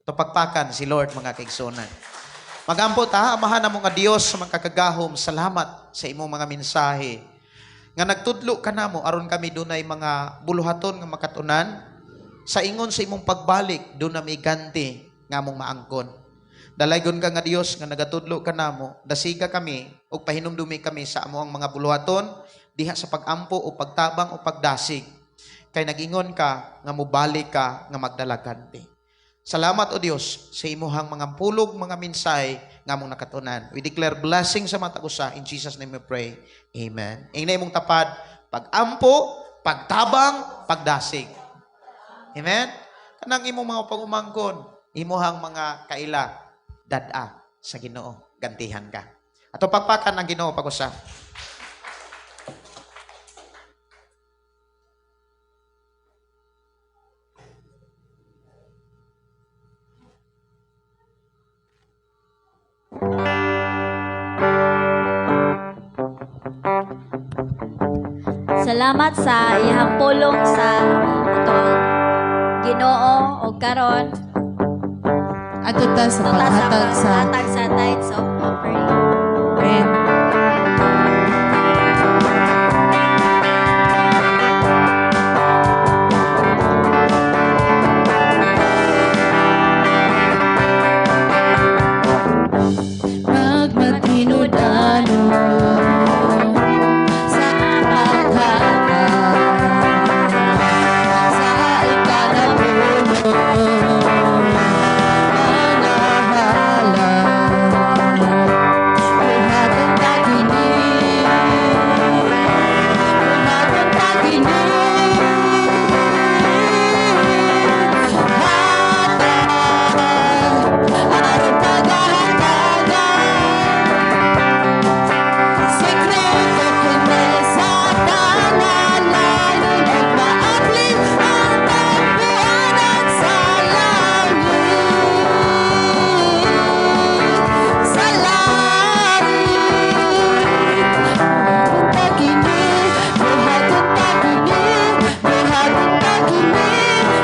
Ito pagpakan si Lord, mga kaigsunan. Magampo ta, Amahan namo nga Dios sa mga kagahom, salamat sa imong mga mensahe. Nga nagtudlo ka namo aron kami dunay mga buluhaton nga makatunan sa ingon sa imong pagbalik, doon na ganti nga among maangkon. Dalaygon ka nga Dios nga nagatudlo ka namo, dasiga kami ug pahinumdumi kami sa among mga buluhaton diha sa pagampo o pagtabang o pagdasig. Kay nagingon ka nga mubalik ka nga magdalaganti. Salamat o Dios sa imuhang mga pulog, mga mensahe nga among nakatunan. We declare blessing sa matag usa. In Jesus' name we pray. Amen. Ingna imong tapad, pag-ampo, pagtabang, pagdasig. Amen? Kanang imong mga pag-umangkon, imuhang mga kaila, dad-a sa Ginoo, gantihan ka. Ato pagpakan ang Ginoo pag-usa. Salamat sa iyang pulong sa atong Ginoo og karon Adto ta sa tuta sa paghatag sa paghatag sa tithes of offering. Amen. Magmatinud-anon sa paghatag sa ikanapulo, mga halad, buhaton ta kini, buhaton ta kini, hatag aron pagahatagan. Sekreto kini sa panalangin, nagmaabli ang tagpuanan sa langit, sa langit. Buhaton ta kini, buhaton ta kini, buhaton ta kini,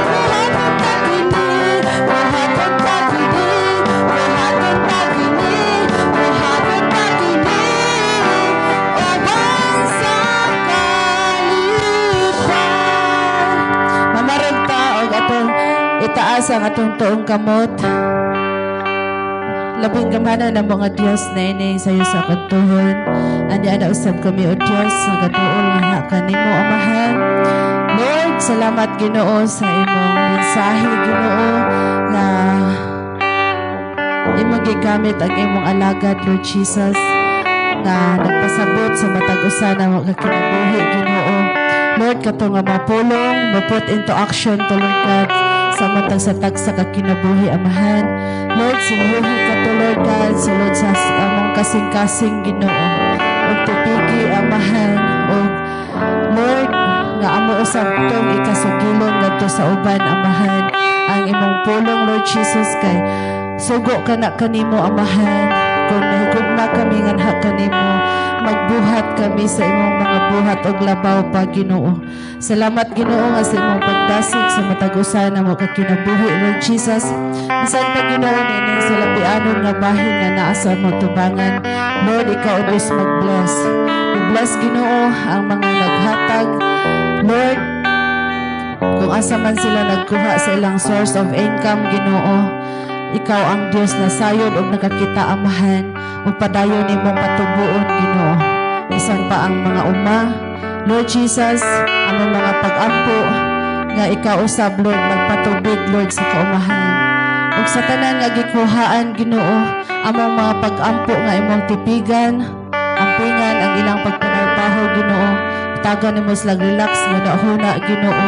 buhaton ta kini, buhaton ta kini, buhaton ta kini, buhaton ta kini, uban sa kalipay. Mamarog ta og atong itaas ang atong tuong kamot. Labing gamhanan ng mga Dios na ini sayo sa kantuhon. Ani ana usab kami o Dios nagaduol nga kanimo, Amahan. Lord, salamat, Ginoo, sa imong mensahe, Ginoo, nga imong gigamit ang imong alagad, Lord Jesus, nga nagpasabot sa matag usa na mga kinabuhi, Ginoo. Lord, kato nga mapulong, mo-put into action to, Lord God, sa matag sa tagsa ka kinabuhi, Amahan. Lord, sinuhi ka to, Lord God, sulod sa among kasing-kasing, Ginoo. Ug tupigi, Amahan, ug Lord, nga amo usab tong ikasugilon ngadto sa uban, Amahan, ang imong pulong, Lord Jesus, kay sugo ka na kanimo, Amahan. Kung nahigugma kami nganha kanimo, magbuhat kami sa imong mga buhat og labaw pa, Ginoo. Salamat, Ginoo, nga sa imong pagdasig sa matag usa namo ka kinabuhi, Lord Jesus. Bisan pa, Ginoo, nining sa labianon nga bahin nga naa sa among tubangan, Lord, ikaw o Diyos mag-bless. I-bless, Ginoo, ang mga naghatag. Lord, kung asa man sila nagkuha sa ilang source of income, Ginoo, ikaw ang Dios na sayod og nakakita, Amahan, ug padayon nimong patubuon, Ginoo. Bisan pa ang mga uma, Lord Jesus, ang mga pag-ampo nga ikaw usab, Lord, magpatubig, Lord, sa kaumahan. Ug sa tanan nga gikuhaan, Ginoo, among mga pag-ampo nga imong tipigan, ampingan ang ilang pagpanarbaho, Ginoo. Tagan nimo sila relax nga huna, Ginoo,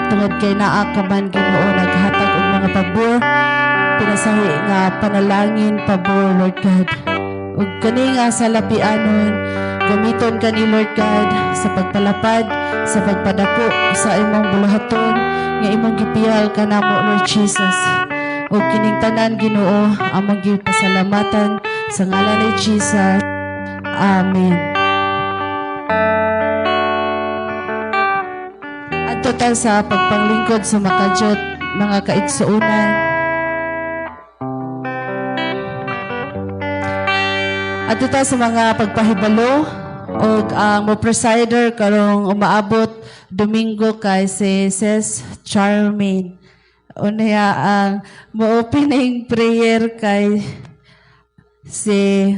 tungod kay naa ka man, Ginoo, naghatag og mga pabor, pinasahi nga panalangin pabor, Lord God. Ug kani nga sa lapianon, gamiton kani, Lord God, sa pagpalapad, sa pagpadako sa imong buluhaton nga imong gipiyal kanamo, Lord Jesus. Ug kining tanan, Ginoo, among gipasalamatan sa ngalan ni Jesus. Amen. Adto ta sa pagpanglingkod sa makajot, mga kaigsuonan. Adto ta sa mga pagpahibalo og ang mo presider karong umaabot Domingo kay si Sis Charmaine. Unya ang mo opening prayer kay si,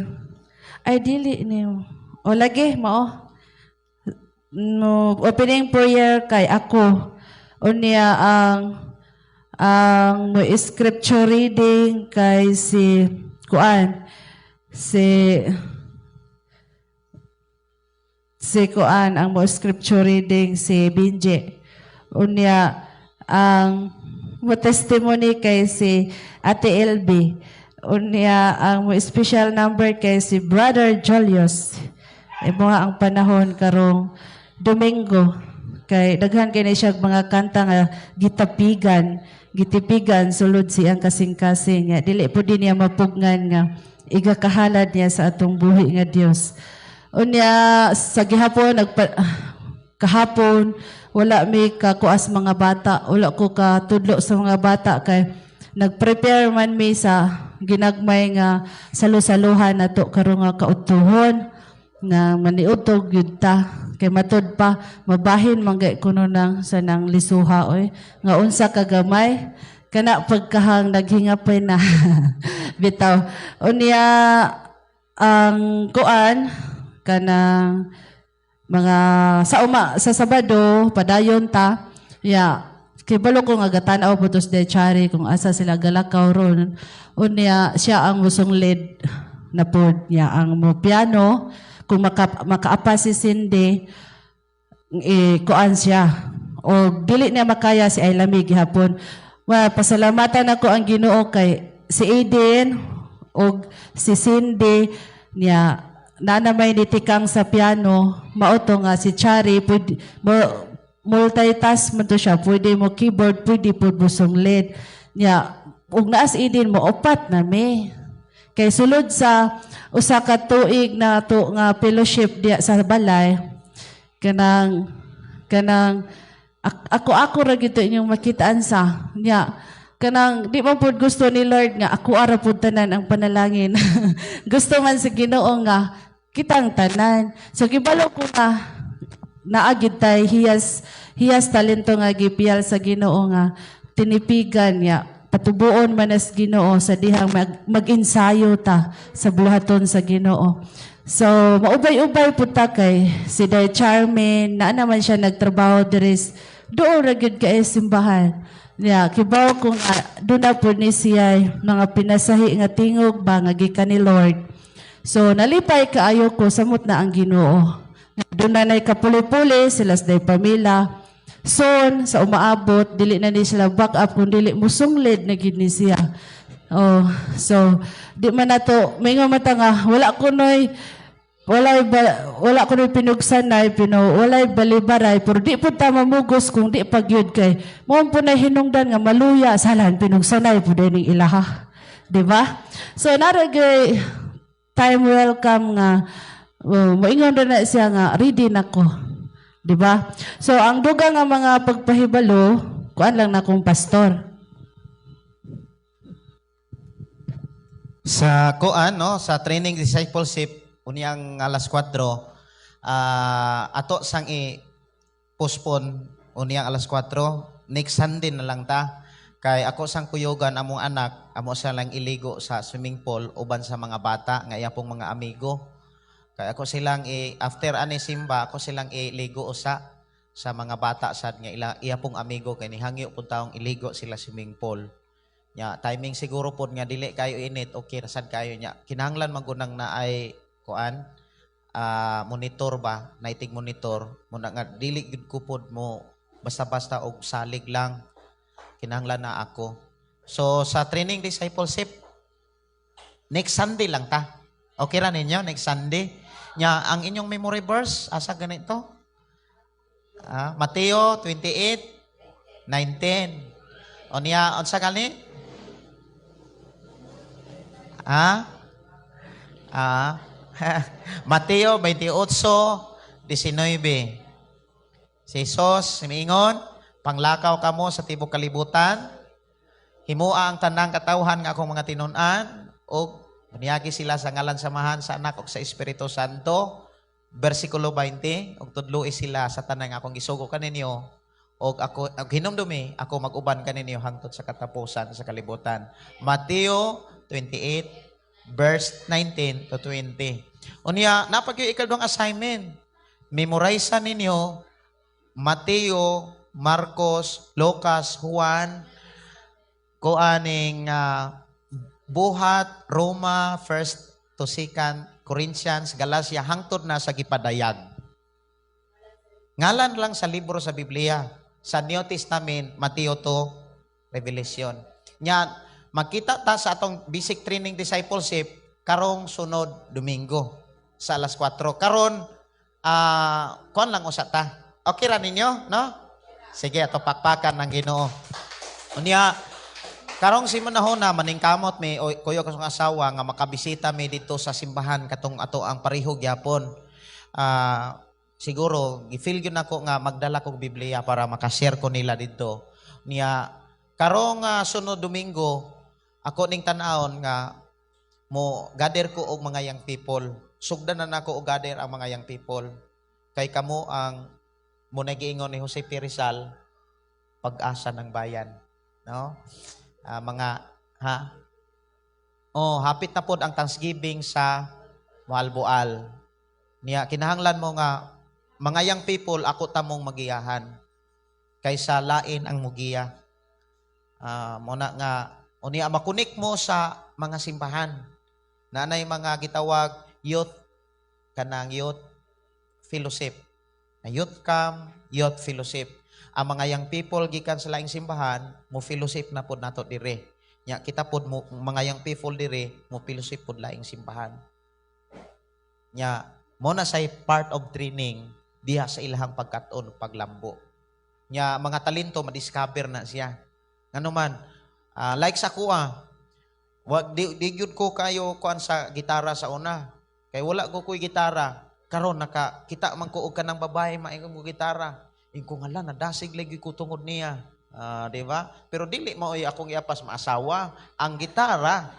ay, dili niyo. O lagi mao. No, opening prayer kay ako. Unya ang mo scripture reading kay si kuan, si si kuan, ang mo scripture reading si Binje. Unya ang mo testimony kay si Ate LB. Unya ang mo special number kay si Brother Julius. Imo nga ang panahon karong Domingo kay daghan kay ni siya mga kanta nga gitapigan, gitipigan sulod siyang kasing-kasing nga dili po din niya mapugngan nga igakahalad niya sa atong buhi nga Dios. Unya sa gihapon, nagpa, kahapon wala mi kakuas mga bata, wala ko katudlo sa mga bata kay nagprepare man mi sa ginagmay nga salo-saluhan nato karon nga kautuhon nga maniudtog gyud ta kay matud pa mabahin man gay kuno nang sa nang lisuha oy nga unsa ka gamay kana pagkahang naghingapay na bitaw. Unya ang kuan, kanang mga sa uma sa Sabado padayon ta ya kibalo ko nga gatan-aw po tos de chari kung asa sila galakaw ron. Unya siya ang musong lead na pod niya, ang mo piano kung makaapa si Cindy eh, kuan siya o dili niya makaya si ay lami gihapon. Wa pasalamatan ako ang Ginoo kay si Aiden og si Cindy niya na may nitikang sa piano, mao to nga si Chari pwede mo multitask man to siya, pwede mo keyboard, pwede pud mo lead niya, ug naas Aiden mo upat na mi kay sulod sa usa ka tuig na to nga fellowship diya sa balay, kanang kanang ako ako ra gyud to inyong makitaan sa niya, kanang di man pud gusto ni Lord nga ako ara pud tanan ang panalangin. Gusto man sa Ginoo nga kitang tanan. So gibalo ko nga naa gid tay hiyas hiyas talento nga gipiyal sa Ginoo nga tinipigan niya, patubuon man as Ginoo sa dihang mag-ensayo ta sa buhaton sa Ginoo. So maubay-ubay pud ta kay si Day Charmaine na naman siya nagtrabaho diri doon ra gyud kay simbahan. Ya, kibaw ko nga doon na po ni siya mga pinasahi nga tingog ba nga gikan ni Lord. So nalipay kaayo ko, samot na ang Ginoo. Doon na na'y kapuli-puli sila sa Day Pamela. Soon, sa umaabot, dili na ni sila back up kung dili musunglid na gid ni siya. Oh, so di man nato may nga mata nga wala ko noy walay ba, wala ko noy pinugsanay pero walay balibaray, pero di pud ta mamugos kung di pagyud kay mo po na hinungdan nga maluya salan pinugsanay pud ning ilaha, di ba? So naragay time welcome nga moingon na siya nga ready na ko, di ba? So ang dugang nga mga pagpahibalo, kuan lang na akong pastor. Sa kuan, no, sa training discipleship unyang alas 4, ato sang i-postpone unyang alas 4, next Sunday na lang ta kay ako sang kuyogan among anak, amo sa lang iligo sa swimming pool uban sa mga bata nga iya pong mga amigo. Kay ako silang i after ani simba, ako silang iligo usa sa mga bata sad nga ila iya pong amigo kay nihangyo pud taong iligo sila swimming pool. Nya timing siguro pod nga dili kayo init, okay ra sad kayo nya. Kinahanglan magunang na ay kuan, monitor ba, naitig monitor muna nga dili gid ko pod mo basta-basta og salig lang, kinahanglan na ako. So sa training discipleship next Sunday lang ta. Okay ra ninyo next Sunday? Nya ang inyong memory verse asa ganito? Mateo 28:19. O niya unsa kani? Ah? Ah. Mateo 28:19. Si Jesus miingon, "Panglakaw kamo sa tibok kalibutan, himua ang tanang katawhan nga akong mga tinun-an ug bunyagi sila sa ngalan sa Amahan, sa Anak ug sa Espiritu Santo." Bersikulo 20, ug tudloi sila sa tanan nga akong gisugo kaninyo, ug ako og hinumdumi ako mag-uban kaninyo hangtod sa katapusan sa kalibutan. Mateo 28 verse 19 to 20. Unya, napagyo ikaduhang assignment. Memorize ninyo Mateo Marcos, Lucas, Juan, kuaning Buhat, Roma, First to Second Corinthians, Galatia, hangtod na sa gipadayag. Ngalan lang sa libro sa Biblia. Sa New Testament, Mateo to Revelation. Nya, magkita ta sa atong basic training discipleship karong sunod Domingo sa alas 4. Karon, kuan lang usa ta. Okay ra ninyo, no? Sige, ato pakpakan ng Ginoo. Unya, karong si manahona maningkamot mi o kuyo kasong asawa nga makabisita mi dito sa simbahan katong ato ang pareho gyapon. Siguro gi-feel gyud nako nga magdala kog Biblia para makashare ko nila didto. Niya karong sunod Domingo ako ning tan-awon nga mo gather ko og mga young people. Sugdan na nako og gather ang mga young people. Kay kamo ang mo giingon ni Jose P. Rizal, pag-asa ng bayan, no? Mga ha? Oh, hapit na pod ang Thanksgiving sa Moalboal. Niya kinahanglan mo nga mga young people ako tamong magiyahan kaysa lain ang mugiya. Mo na nga unya makunik mo sa mga simbahan. Naanay mga gitawag youth kanang youth fellowship. Na youth camp, youth fellowship. Ang mga young people gikan sa laing simbahan, mo fellowship na pod nato dire. Nya kita pod mo, mga young people dire, mo fellowship pod laing simbahan. Nya mo na say part of training diha sa ilahang pagkat-on, paglambo. Nya mga talento madiscover na siya. Ngano man, like sa kuha, wag di gyud ko kayo kuan sa gitara sa una. Kay wala ko ko'y gitara. Karon naka kita man ko og kanang babae maingon ko gitara. Ingko nga la nadasig lagi ko tungod niya. Di ba? Pero dili maoy akong iapas maasawa. Ang gitara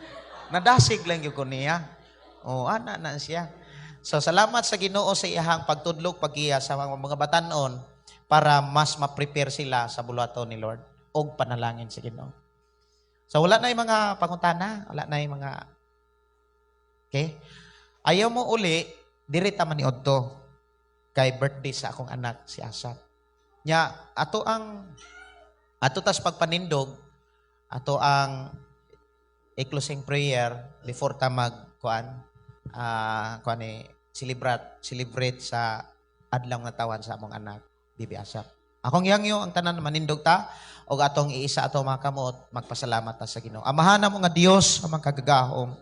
nadasig lang gyud ko niya. Oh, ana na siya. So salamat sa Ginoo sa iyahang pagtudlok paggiya sa mga batanon para mas ma-prepare sila sa buluhaton ni Lord og panalangin sa Ginoo. So wala na yung mga pangutana, wala na yung mga. Okay? Ayaw mo uli, diri ta man ni Odto kay birthday sa akong anak si Asap. Nya ato ang ato tas pagpanindog, ato ang i-closing prayer before ta mag kuan kuan ni celebrate celebrate sa adlaw nga tawan sa among anak Bibi Asap. Akong yangyo ang tanan manindog ta og atong iisa ato mga kamot magpasalamat ta sa Ginoo. Amahan namo nga Dios amang kagagahom.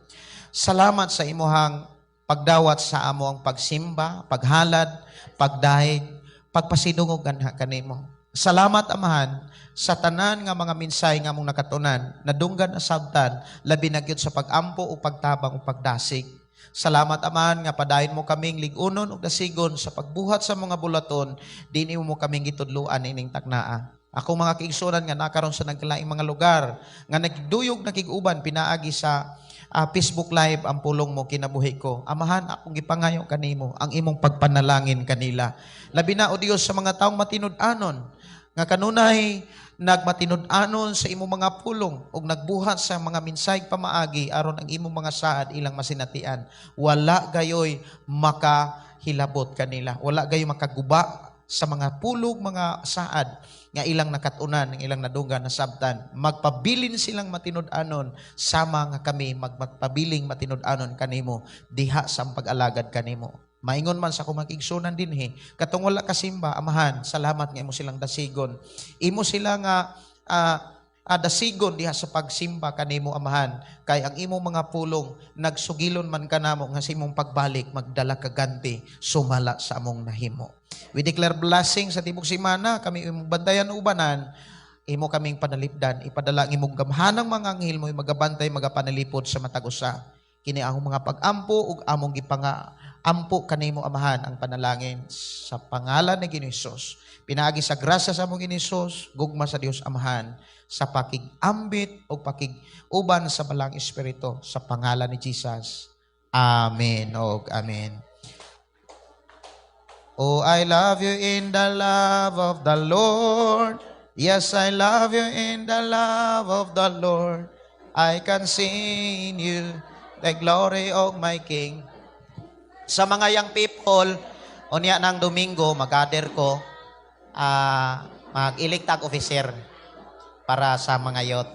Salamat sa imuhang pagdawat sa amo ang pagsimba, paghalad, pagdahig, pagpasidungog ganha kanimo. Salamat, Amahan, sa tanan nga mga minsay nga among nakatunan, nadunggan asabtan, labi na gyud sa pagampo o pagtabang o pagdasig. Salamat, Amahan, nga padayon mo kaming lig-unon ug dasigon sa pagbuhat sa mga bulaton, dinhi mo kaming gitudloan ining taknaa. Akong mga kaigsuonan nga nakaron sa nagkalaing mga lugar, nga nagduyog nakig-uban pinaagi sa Facebook Live ang pulong mo kinabuhi ko. Amahan, akong gipangayo kanimo ang imong pagpanalangin kanila. Labi na o Dios sa mga taong matinud-anon nga kanunay nagmatinud-anon sa imong mga pulong ug nagbuhat sa mga minsay pamaagi aron ang imong mga saad ilang masinatian. Wala gayoy makahilabot kanila. Wala gayoy makaguba sa mga pulog, mga saad nga ilang nakatunan, ng ilang nadunggan nasabtan. Magpabilin silang matinud-anon sama nga kami magpabiling matinud-anon kanimo diha sa pag-alagad kanimo. Maingon man sa kumagigsunan dinhi, katong wala kasimba, Amahan, salamat nga imo silang dasigon. Imo sila nga dasigon diha sa pagsimba kanimo, Amahan, kay ang imong mga pulong nagsugilon man kanamo nga sa imong pagbalik magdala ka ganti sumala sa among nahimo. We declare blessing sa tibok simana, kami imong bantayan ubanan, imo kaming panalipdan, ipadala ang imong gamhanang mga anghel mo magabantay magapanalipod sa matag usa. Kini ang mga pag-ampo ug among gipanga ampo kanimo, Amahan, ang panalangin sa pangalan ni Ginoo Hesus. Pinaagi sa grasya sa among Ginoo Hesus, gugma sa Dios Amahan, sa pakig-ambit o pakig-uban sa Balang Espiritu sa pangalan ni Jesus. Amen og amen. Oh, I love you in the love of the Lord. Yes, I love you in the love of the Lord. I can see in you the glory of my King. Sa mga young people, unya ng Domingo, mag-gather ko, Mag-elect tag officer para sa mga youth.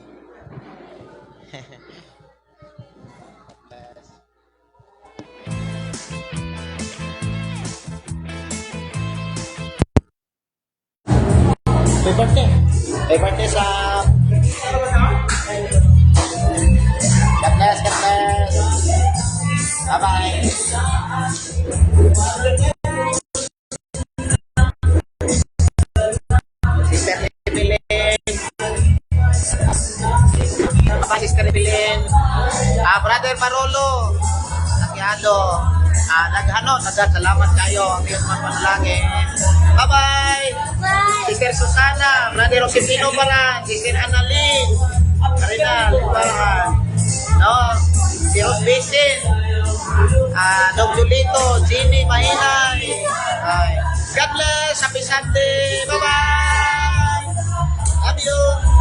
Happy birthday. Happy birthday sa. God bless, God bless. Bye-bye. Sister Evelyn. Bye, Sister Evelyn. Ah, Brother Marolo. Akyado. Ah, naghano, naghan, salamat kayo. Ang Diyos magpanalangin. Bye-bye. Sister Susana, Brother Josefino Baran, Sister Annalyn, Karina, Libahan. No, si Rose Basin, ah, Dog Julito, Jimmy Mahinay. Ay. God bless. Happy Sunday. Bye-bye. Love you.